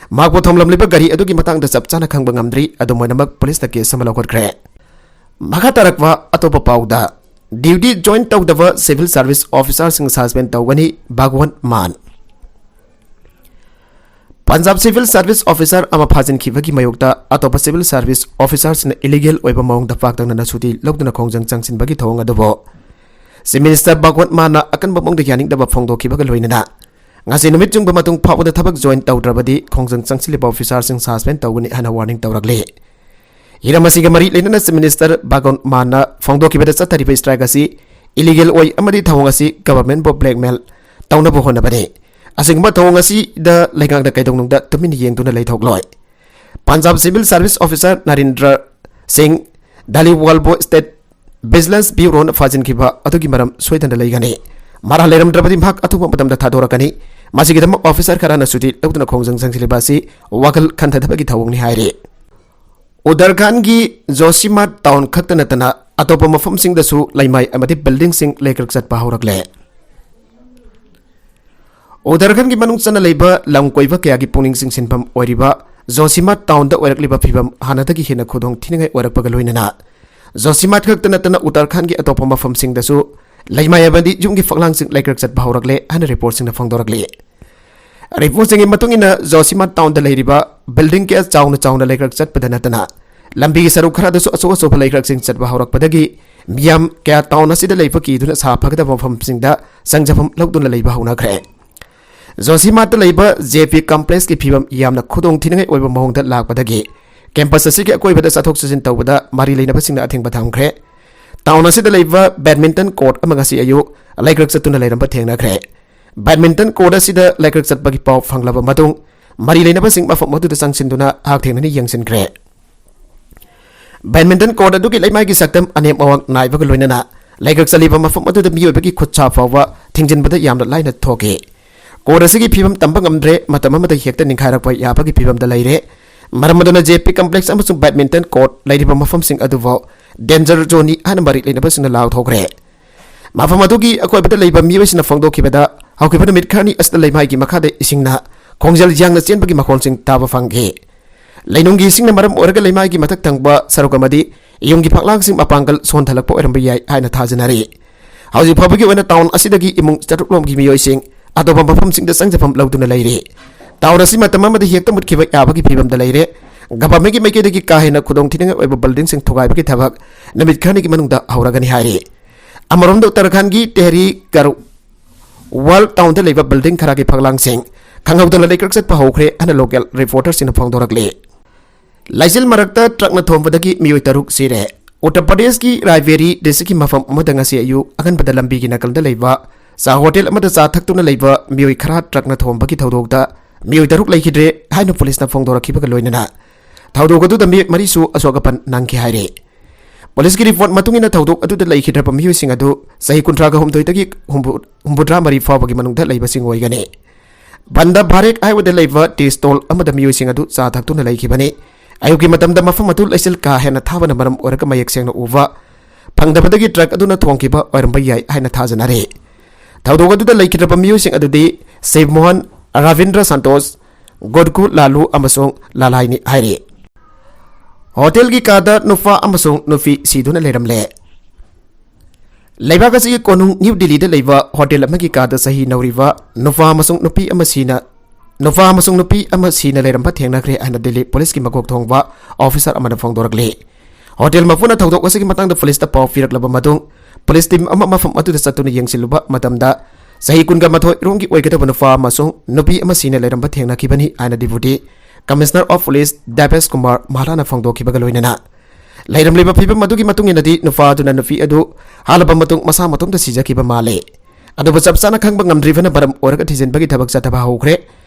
ꯃꯍꯥꯛꯄꯨ ꯊꯣꯝꯂꯝꯂꯤꯕ ꯒꯥꯔꯤ ꯑꯗꯨꯒꯤ ꯃꯇꯥꯡꯗ ꯆꯞ ꯆꯥꯅ ꯈꯪꯕ ꯉꯝꯗ꯭ꯔꯤ꯫ ꯑꯗꯨꯝ ꯑꯣꯏꯅꯃꯛ ꯄꯨꯂꯤꯁꯅ ꯀꯦꯁ ꯑꯃ ꯂꯧꯈꯠꯈ꯭ꯔꯦ꯫ ꯃꯈꯥ ꯇꯥꯔꯛꯄ ꯑꯇꯣꯞꯄ ꯄꯥꯎꯗ, ꯗ꯭ꯌꯨꯇꯤ ꯖꯣꯏꯟ ꯇꯧꯗꯕ ꯁꯤꯚꯤꯜ ꯁꯥꯔꯚꯤꯁ ꯑꯣꯐꯤꯁꯥꯔꯁꯤꯡ ꯁꯁꯄꯦꯟ ꯇꯧꯒꯅꯤ, ꯚꯒꯋꯟ ꯃꯥꯟ꯫ ꯄꯟꯖꯥꯕ ꯁꯤꯚꯤꯜ ꯁꯥꯔꯚꯤꯁ ꯑꯣꯐꯤꯁꯥꯔ ꯑꯃ ꯐꯥꯖꯤꯟꯈꯤꯕꯒꯤ ꯃꯥꯌꯣꯛꯇ ꯑꯇꯣꯞꯄ ꯁꯤꯚꯤꯜ ꯁꯥꯔꯚꯤꯁ ꯑꯣꯐꯤꯁꯥꯔꯁꯤꯡꯅ ꯏꯂꯤꯒꯦꯜ ꯑꯣꯏꯕ ꯃꯑꯣꯡꯗ ꯄꯥꯛ ꯇꯛꯅꯅ ꯁꯨꯇꯤ ꯂꯧꯗꯨꯅ ꯈꯣꯡꯖꯪ ꯆꯪꯁꯤꯟꯕꯒꯤ ꯊꯧꯑꯣꯡ ꯑꯗꯨꯕꯨ ꯆꯤꯐ ꯃꯤꯅꯤꯁꯇꯔ ꯚꯒꯋꯟ ꯃꯥꯟꯅ ꯑꯀꯟꯕ ꯃꯑꯣꯡꯗ ꯌꯥꯅꯤꯡꯗꯕ ꯐꯣꯡꯗꯣꯛꯈꯤꯕꯒ ꯂꯣꯏꯅꯅ ꯉꯁꯤ ꯅꯨꯃꯤꯠ ꯆꯨꯡꯕ ꯃꯇꯨꯡ ꯐꯥꯎꯕꯗ ꯊꯕꯛ ꯖꯣꯏꯟ ꯇꯧꯗ꯭ꯔꯕꯗꯤ ꯈꯣꯡꯖꯪ ꯆꯪꯁꯤꯜꯂꯤꯕ ꯑꯣꯐꯤꯁꯥꯔꯁꯤꯡ ꯁꯁꯄꯦꯟ ꯇꯧꯒꯅꯤ ꯍꯥꯏꯅ ꯋꯥꯔꯅꯤꯡ ꯇꯧꯔꯛꯂꯤ꯫ ꯍꯤꯔꯝ ꯑꯁꯤꯒ ꯃꯔꯤ ꯂꯩꯅꯅ ꯆꯤꯐ ꯃꯤꯅꯤꯁꯇꯔ ꯚꯒꯋꯟ ꯃꯥꯟꯅ ꯐꯣꯡꯗꯣꯛꯈꯤꯕꯗ ꯆꯠꯊꯔꯤꯕ ꯁ꯭ꯇ꯭ꯔꯥꯏꯛ ꯑꯁꯤ ꯏꯂꯤꯒꯦꯜ ꯑꯣꯏ ꯑꯃꯗꯤ ꯊꯧꯑꯣꯡ ꯑꯁꯤ ꯒꯚꯔꯟꯃꯦꯟꯕꯨ ꯕ꯭ꯂꯦꯛꯃꯦꯜ ꯇꯧꯅꯕ ꯍꯣꯠꯅꯕꯅꯤ꯫ ꯑꯁꯤꯒꯨꯝꯕ ꯊꯧꯑꯣꯡ ꯑꯁꯤꯗ ꯂꯩꯉꯥꯛꯅ ꯀꯩꯗꯧꯅꯨꯡꯗ ꯇꯨꯃꯤꯟꯅ ꯌꯦꯡꯗꯨꯅ ꯂꯩꯊꯣꯛꯂꯣꯏ꯫ Punjab civil service officer Narendra Singh ꯙꯥꯂꯤꯋꯥꯜꯕꯨ ꯁ꯭ꯇꯦꯠ ꯚꯤꯖꯤꯂꯦꯟꯁ ꯕ꯭ꯌꯨꯔꯣꯅ ꯐꯥꯖꯤꯟꯈꯤꯕ ꯑꯗꯨꯒꯤ ꯃꯔꯝ ꯁꯣꯏꯗꯅ ꯂꯩꯒꯅꯤ꯫ ꯃꯔꯥꯜ ꯂꯩꯔꯝꯗ꯭ꯔꯕꯗꯤ ꯃꯍꯥꯛ ꯑꯊꯨꯕ ꯃꯇꯝꯗ ꯊꯥꯗꯣꯔꯛꯀꯅꯤ꯫ ꯃꯁꯤꯒꯤꯗꯃꯛ ꯑꯣꯐꯤꯁꯥꯔ ꯈꯔꯅ ꯁꯨꯇꯤ ꯂꯧꯗꯨꯅ ꯈꯣꯡꯖꯪ ꯆꯪꯁꯤꯜꯂꯤꯕ ꯑꯁꯤ ꯋꯥꯈꯜ ꯈꯟꯊꯗꯕꯒꯤ ꯊꯧꯑꯣꯡꯅꯤ ꯍꯥꯏꯔꯤ꯫ ꯎꯠꯇꯔꯈꯟꯗꯒꯤ ꯖꯣꯁꯤꯃꯥꯊ ꯇꯥꯎꯟ ꯈꯛꯇ ꯅꯠꯇꯅ ꯑꯇꯣꯞꯄ ꯃꯐꯝꯁꯤꯡꯗꯁꯨ ꯂꯩꯃꯥꯏ ꯑꯃꯗꯤ ꯕꯤꯜꯗꯤꯡꯁꯤꯡ ꯂꯩꯀ꯭ꯔꯛ ꯆꯠꯄ ꯍꯧꯔꯛꯂꯦ꯫ ꯎꯠꯇꯔꯈꯟꯗꯒꯤ ꯃꯅꯨꯡ ꯆꯟꯅ ꯂꯩꯕ ꯂꯝ ꯀꯣꯏꯕ ꯀꯌꯥꯒꯤ ꯄꯨꯛꯅꯤꯡ ꯆꯤꯡꯁꯤꯟꯐꯝ ꯑꯣꯏꯔꯤꯕ ꯖꯣꯁꯤꯃꯥꯊ ꯇꯥꯎꯟꯗ ꯑꯣꯏꯔꯛꯂꯤꯕ ꯐꯤꯕꯝ ꯍꯥꯟꯅꯗꯒꯤ ꯍꯦꯟꯅ ꯈꯨꯗꯣꯡ ꯊꯤꯅꯤꯡꯉꯥꯏ ꯑꯣꯏꯔꯛꯄꯒ ꯂꯣꯏꯅꯅ ꯖꯣꯁꯤꯃꯥꯊ ꯈꯛꯇ ꯅꯠꯇꯅ ꯎꯠꯇꯔꯈꯟꯗꯒꯤ ꯑꯇꯣꯞꯄ ꯃꯐꯝꯁꯤꯡꯗꯁꯨ ꯂꯩꯃꯥꯏ ꯑꯃꯗꯤ ꯌꯨꯝꯒꯤ ꯐꯛꯂꯥꯡꯁꯤꯡ ꯂꯩꯀ꯭ꯔꯛ ꯆꯠꯄ ꯍꯧꯔꯛꯂꯦ ꯍꯥꯏꯅ ꯔꯤꯄꯣꯔꯠꯁꯤꯡꯅ ꯐꯣꯡꯗꯣꯔꯛꯂꯤ꯫ ꯔꯤꯄꯣꯔꯠꯁꯤꯡꯒꯤ ꯃꯇꯨꯡ ꯏꯟꯅ ꯖꯣꯁꯤꯃꯥꯊ ꯇꯥꯎꯟꯗ ꯂꯩꯔꯤꯕ ꯕꯤꯜꯗꯤꯡ ꯀꯌꯥ ꯆꯥꯎꯅ ꯆꯥꯎꯅ ꯂꯩꯀ꯭ꯔꯛ ꯆꯠꯄꯗ ꯅꯠꯇꯅ ꯂꯝꯕꯤꯒꯤ ꯁꯔꯨꯛ ꯈꯔꯗꯁꯨ ꯑꯆꯧ ꯑꯆꯧꯕ ꯂꯩꯀ꯭ꯔꯛꯁꯤꯡ ꯆꯠꯄ ꯍꯧꯔꯛꯄꯗꯒꯤ ꯃꯤꯌꯥꯝ ꯀꯌꯥ ꯇꯥꯎꯟ ꯑꯁꯤꯗ ꯂꯩꯕ ꯀꯤꯗꯨꯅ ꯁꯥꯐꯒꯗꯕ ꯃꯐꯝꯁꯤꯡꯗ ꯆꯪꯖꯐꯝ ꯂꯧꯗꯨꯅ ꯂꯩꯕ ꯍꯧꯅꯈ꯭ꯔꯦ꯫ ꯖꯣꯁꯤꯃꯥꯊꯇ ꯂꯩꯕ ꯖꯦ ꯄꯤ ꯀꯝꯄ꯭ꯂꯦꯛꯁꯀꯤ ꯐꯤꯕꯝ ꯌꯥꯝꯅ ꯈꯨꯗꯣꯡ ꯊꯤꯅꯤꯡꯉꯥꯏ ꯑꯣꯏꯕ ꯃꯑꯣꯡꯗ ꯂꯥꯛꯄꯗꯒꯤ ꯀꯦꯝꯄꯁ ꯑꯁꯤꯒꯤ ꯑꯀꯣꯏꯕꯗ ꯆꯠꯊꯣꯛ ꯆꯠꯁꯤꯟ ꯇꯧꯕꯗ ꯃꯔꯤ ꯂꯩꯅꯕꯁꯤꯡꯅ ꯑꯊꯤꯡꯕ ꯊꯝꯈ꯭ꯔꯦ꯫ ꯇꯥꯎꯟ ꯑꯁꯤꯗ ꯂꯩꯕ ꯕꯦꯗꯃꯤꯟꯇꯟ ꯀꯣꯔꯠ ꯑꯃ ꯉꯁꯤ ꯑꯌꯨꯛ ꯂꯩꯀ꯭ꯔꯛ ꯆꯠꯇꯨꯅ ꯂꯩꯔꯝꯕ ꯊꯦꯡꯅꯈ꯭ꯔꯦ꯫ ꯕꯦꯗꯃꯤꯟꯇꯟ ꯀꯣꯔꯠ ꯑꯁꯤꯗ ꯂꯩꯀ꯭ꯔꯛ ꯆꯠꯄꯒꯤ ꯄꯥꯎ ꯐꯪꯂꯕ ꯃꯇꯨꯡ ꯃꯔꯤ ꯂꯩꯅꯕꯁꯤꯡ ꯃꯐꯝ ꯑꯗꯨꯗ ꯆꯪꯁꯤꯟꯗꯨꯅ ꯍꯛꯊꯦꯡꯅꯅ ꯌꯦꯡꯁꯤꯟꯈ꯭ꯔꯦ꯫ ꯕꯦꯗꯃꯤꯟꯇꯟ ꯀꯣꯔꯠ ꯑꯗꯨꯒꯤ ꯂꯩꯃꯥꯏꯒꯤ ꯁꯛꯇꯝ ꯑꯅꯦꯝ ꯑꯋꯥꯡ ꯅꯥꯏꯕꯒ ꯂꯣꯏꯅꯅ ꯂꯩꯀ꯭ꯔꯛ ꯆꯠꯂꯤꯕ ꯃꯐꯝ ꯑꯗꯨꯗ ꯃꯤꯑꯣꯏꯕꯒꯤ ꯈꯨꯠ ꯁꯥ ꯐꯥꯎꯕ ꯊꯤꯡꯖꯤꯟꯕꯗ ꯌꯥꯝꯅ ꯂꯥꯏꯅ ꯊꯣꯛꯈꯤ꯫ ꯀꯣꯔꯠ ꯑꯁꯤꯒꯤ ꯐꯤꯕꯝ ꯇꯝꯕ ꯉꯝꯗ꯭ꯔꯦ, ꯃꯇꯝ ꯑꯃꯗ ꯍꯦꯛꯇ ꯅꯤꯡꯈꯥꯏꯔꯛꯄ ꯌꯥꯕꯒꯤ ꯐꯤꯕꯝꯗ ꯂꯩꯔꯦ꯫ ꯃꯔꯝ ꯑꯗꯨꯅ ꯖꯦ ꯄꯤ ꯀꯝꯄ꯭ꯂꯦꯛꯁ ꯑꯃꯁꯨꯡ ꯕꯦꯗꯃꯤꯟꯇꯟ ꯀꯣꯔꯠ ꯂꯩꯔꯤꯕ ꯃꯐꯝꯁꯤꯡ ꯑꯗꯨꯐꯥꯎ ꯗꯦꯟꯖꯔ ꯖꯣꯟꯅꯤ ꯍꯥꯏꯅ ꯃꯔꯤꯛ ꯂꯩꯅꯕꯁꯤꯡꯅ ꯂꯥꯎꯊꯣꯛꯈ꯭ꯔꯦ꯫ ꯃꯐꯝ ꯑꯗꯨꯒꯤ ꯑꯀꯣꯏꯕꯗ ꯂꯩꯕ ꯃꯤꯑꯣꯏꯁꯤꯡꯅ ꯐꯣꯡꯗꯣꯛꯈꯤꯕꯗ, ꯍꯧꯈꯤꯕ ꯅꯨꯃꯤꯠ ꯈꯔꯅꯤ ꯑꯁꯤꯗ ꯂꯩꯃꯥꯏꯒꯤ ꯃꯈꯥꯗ ꯏꯁꯤꯡꯅ ꯈꯣꯡꯖꯦꯜ ꯌꯥꯡꯅ ꯆꯦꯟꯕꯒꯤ ꯃꯈꯣꯜꯁꯤꯡ ꯇꯥꯕ ꯐꯪꯈꯤ꯫ ꯂꯩꯅꯨꯡꯒꯤ ꯏꯁꯤꯡꯅ ꯃꯔꯝ ꯑꯣꯏꯔꯒ ꯂꯩꯃꯥꯏꯒꯤ ꯃꯊꯛ ꯊꯪꯕ ꯁꯔꯨꯛ ꯑꯃꯗꯤ ꯌꯨꯝꯒꯤ ꯐꯛꯂꯥꯡꯁꯤꯡ ꯃꯄꯥꯡꯒꯜ ꯁꯣꯟꯊꯜꯂꯛꯄ ꯑꯣꯏꯔꯝꯕ ꯌꯥꯏ ꯍꯥꯏꯅ ꯊꯥꯖꯅꯔꯤ꯫ ꯍꯧꯖꯤꯛ ꯐꯥꯎꯕꯒꯤ ꯑꯣꯏꯅ ꯇꯥꯎꯟ ꯑꯁꯤꯗꯒꯤ ꯏꯃꯨꯡ ꯆꯥꯇ꯭ꯔꯨꯛ ꯂꯣꯝꯒꯤ ꯃꯤꯑꯣꯏꯁꯤꯡ ꯑꯇꯣꯞꯄ ꯃꯐꯝꯁꯤꯡꯗ ꯆꯪꯖꯐꯝ ꯂꯧꯗꯨꯅ ꯂꯩꯔꯤ꯫ ꯇꯥꯎꯟ ꯑꯁꯤ ꯃꯇꯝ ꯑꯃꯗ ꯍꯦꯛꯇ ꯃꯨꯠꯈꯤꯕ ꯌꯥꯕꯒꯤ ꯐꯤꯕꯝꯗ ꯂꯩꯔꯦ꯫ ꯒꯚꯔꯟꯃꯦꯟꯠꯀꯤ ꯃꯥꯏꯀꯩꯗꯒꯤ ꯀꯥ ꯍꯦꯟꯅ ꯈꯨꯗꯣꯡꯊꯤꯅꯤꯡꯉꯥꯏ ꯑꯣꯏꯕ ꯕꯤꯜꯗꯤꯡꯁꯤꯡ ꯊꯨꯒꯥꯏꯕꯒꯤ ꯊꯕꯛ ꯅꯨꯃꯤꯠ ꯈꯔꯅꯤꯒꯤ ꯃꯅꯨꯡꯗ ꯍꯧꯔꯒꯅꯤ ꯍꯥꯏꯔꯤ꯫ ꯑꯃꯔꯣꯝꯗ ꯎꯠꯇꯔꯈꯟꯗꯒꯤ ꯇꯦꯍꯔꯤ ꯒꯔꯨ ꯋꯥꯜ ꯇꯥꯎꯟꯗ ꯂꯩꯕ ꯕꯤꯜꯗꯤꯡ ꯈꯔꯒꯤ ꯐꯛꯂꯥꯡꯁꯤꯡ ꯈꯪꯍꯧꯗꯅ ꯂꯩꯀ꯭ꯔꯛ ꯆꯠꯄ ꯍꯧꯈ꯭ꯔꯦ ꯍꯥꯏꯅ ꯂꯣꯀꯦꯜ ꯔꯤꯄꯣꯔꯇꯔꯁꯤꯡꯅ ꯐꯣꯡꯗꯣꯔꯛꯂꯤ꯫ ꯂꯩꯆꯤꯜ ꯃꯔꯛꯇ ꯇ꯭ꯔꯛꯅ ꯊꯣꯝꯕꯗꯒꯤ ꯃꯤꯑꯣꯏ ꯇꯔꯨꯛ ꯁꯤꯔꯦ꯫ ꯎꯠꯇꯔ ꯄ꯭ꯔꯗꯦꯁꯀꯤ ꯔꯥꯏꯕꯦꯔꯤ ꯗꯤꯁꯇ꯭ꯔꯤꯛꯀꯤ ꯃꯐꯝ ꯑꯃꯗ ꯉꯁꯤ ꯑꯌꯨꯛ ꯑꯉꯟꯕꯗ ꯂꯝꯕꯤꯒꯤ ꯅꯥꯀꯜꯗ ꯂꯩꯕ ꯆꯥ ꯍꯣꯇꯦꯜ ꯑꯃꯗ ꯆꯥ ꯊꯛꯇꯨꯅ ꯂꯩꯕ ꯃꯤꯑꯣꯏ ꯈꯔ ꯇ꯭ꯔꯛꯅ ꯊꯣꯝꯕꯒꯤ ꯊꯧꯗꯣꯛꯇ ꯃꯤꯑꯣꯏ ꯇꯔꯨꯛ ꯂꯩꯈꯤꯗ꯭ꯔꯦ ꯍꯥꯏꯅ ꯄꯨꯂꯤꯁꯅ ꯐꯣꯡꯗꯣꯔꯛꯈꯤꯕꯒ ꯂꯣꯏꯅꯅ ꯊꯧꯗꯣꯛ ꯑꯗꯨꯗ ꯃꯤꯑꯣꯏ ꯃꯔꯤꯁꯨ ꯑꯁꯣꯛ ꯑꯄꯟ ꯅꯪꯈꯤ ꯍꯥꯏꯔꯤ꯫ ꯄꯨꯂꯤꯁꯀꯤ ꯔꯤꯄꯣꯔꯠ ꯃꯇꯨꯡ ꯏꯟꯅ ꯊꯧꯗꯣꯛ ꯑꯗꯨꯗ ꯂꯩꯈꯤꯗ꯭ꯔꯕ ꯃꯤꯑꯣꯏꯁꯤꯡ ꯑꯗꯨ ꯆꯍꯤ ꯀꯨꯟꯊ꯭ꯥ ꯍꯨꯝꯗꯣꯏꯗꯒꯤ ꯍꯨꯝꯐꯨ ꯍꯨꯝꯐꯨꯇꯔꯥ ꯃꯔꯤ ꯐꯥꯎꯕꯒꯤ ꯃꯅꯨꯡꯗ ꯂꯩꯕꯁꯤꯡ ꯑꯣꯏꯒꯅꯤ꯫ ꯕꯟꯗ ꯚꯥꯔꯦꯛ ꯍꯥꯏꯋꯦꯗ ꯂꯩꯕ ꯇꯤ ꯁ꯭ꯇꯣꯜ ꯑꯃꯗ ꯃꯤꯑꯣꯏꯁꯤꯡ ꯑꯗꯨ ꯆꯥ ꯊꯛꯇꯨꯅ ꯂꯩꯈꯤꯕꯅꯤ꯫ ꯑꯌꯨꯛꯀꯤ ꯃꯇꯝꯗ ꯃꯐꯝ ꯑꯗꯨ ꯂꯩꯆꯤꯜ ꯀꯥ ꯍꯦꯟꯅ ꯊꯥꯕꯅ ꯃꯔꯝ ꯑꯣꯏꯔꯒ ꯃꯌꯦꯛ ꯁꯦꯡꯅ ꯎꯕ ꯐꯪꯗꯕꯗꯒꯤ ꯇ꯭ꯔꯛ ꯑꯗꯨꯅ ꯊꯣꯡꯈꯤꯕ ꯑꯣꯏꯔꯝꯕ ꯌꯥꯏ ꯍꯥꯏꯅ ꯊꯥꯖꯅꯔꯤ꯫ ꯊꯧꯗꯣꯛ ꯑꯗꯨꯗ ꯂꯩꯈꯤꯗ꯭ꯔꯕ ꯃꯤꯑꯣꯏꯁꯤꯡ ꯑꯗꯨꯗꯤ ꯁꯤꯕ ꯃꯣꯍꯟ, ꯔꯥꯕꯤꯟꯗ꯭ꯔ ꯁꯟꯇꯣꯁ, ꯒꯣꯗꯀꯨ ꯂꯥꯂꯨ ꯑꯃꯁꯨꯡ ꯂꯥꯂꯥꯏꯅꯤ ꯍꯥꯏꯔꯤ꯫ ꯍꯣꯇꯦꯜꯒꯤ ꯀꯥꯗ ꯅꯨꯄꯥ ꯑꯃꯁꯨꯡ ꯅꯨꯄꯤ ꯁꯤꯗꯨꯅ ꯂꯩꯔꯝꯂꯦ꯫ ꯂꯩꯕꯥꯛ ꯑꯁꯤꯒꯤ ꯀꯣꯅꯨꯡ ꯅ꯭ꯌꯨ ꯗꯤꯜꯂꯤꯗ ꯂꯩꯕ ꯍꯣꯇꯦꯜ ꯑꯃꯒꯤ ꯀꯥꯗ ꯆꯍꯤ ꯅꯧꯔꯤꯕ ꯅꯨꯄꯥ ꯑꯃꯁꯨꯡ ꯅꯨꯄꯤ ꯑꯃ ꯁꯤꯅ, ꯅꯨꯄꯥ ꯑꯃꯁꯨꯡ ꯅꯨꯄꯤ ꯑꯃ ꯁꯤꯅ ꯂꯩꯔꯝꯕ ꯊꯦꯡꯅꯈ꯭ꯔꯦ ꯍꯥꯏꯅ ꯗꯤꯜꯂꯤ ꯄꯨꯂꯤꯁꯀꯤ ꯃꯀꯣꯛ ꯊꯣꯡꯕ ꯑꯣꯐꯤꯁꯥꯔ ꯑꯃꯅ ꯐꯣꯡꯗꯣꯔꯛꯂꯤ꯫ ꯍꯣꯇꯦꯜ ꯃꯄꯨꯅ ꯊꯧꯗꯣꯛ ꯑꯁꯤꯒꯤ ꯃꯇꯥꯡꯗ ꯄꯨꯂꯤꯁꯇ ꯄꯥꯎ ꯄꯤꯔꯛꯂꯕ ꯃꯇꯨꯡ, ꯄꯨꯂꯤꯁ ꯇꯤꯝ ꯑꯃ ꯃꯐꯝ ꯑꯗꯨꯗ ꯆꯠꯇꯨꯅ ꯌꯦꯡꯁꯤꯜꯂꯨꯕ ꯃꯇꯝꯗ, ꯆꯍꯤ ꯀꯨꯟꯒ ꯃꯥꯊꯣꯏ ꯔꯣꯝꯒꯤ ꯑꯣꯏꯒꯗꯕ ꯅꯨꯄꯥ ꯑꯃꯁꯨꯡ ꯅꯨꯄꯤ ꯑꯃ ꯁꯤꯅ ꯂꯩꯔꯝꯕ ꯊꯦꯡꯅꯈꯤꯕꯅꯤ ꯍꯥꯏꯅ deputy commissioner of police Debesh Kumar ꯃꯍꯥꯔꯥꯅ ꯐꯣꯡꯗꯣꯛꯈꯤꯕꯒ ꯂꯣꯏꯅꯅ, ꯂꯩꯔꯝꯂꯤꯕ ꯐꯤꯕꯝ ꯑꯗꯨꯒꯤ ꯃꯇꯨꯡ ꯏꯟꯅꯗꯤ, ꯅꯨꯄꯥ ꯑꯗꯨꯅ ꯅꯨꯄꯤ ꯑꯗꯨ ꯍꯥꯠꯂꯕ ꯃꯇꯨꯡ ꯃꯁꯥ ꯃꯇꯣꯝꯇ ꯁꯤꯖꯈꯤꯕ ꯃꯥꯜꯂꯤ꯫ ꯑꯗꯨꯕꯨ ꯆꯞ ꯆꯥꯅ ꯈꯪꯕ ꯉꯝꯗ꯭ꯔꯤꯕꯅ ꯃꯔꯝ ꯑꯣꯏꯔꯒ ꯊꯤꯖꯤꯟꯕꯒꯤ ꯊꯕꯛ ꯆꯠꯊꯕ ꯍꯧꯈ꯭ꯔꯦ꯫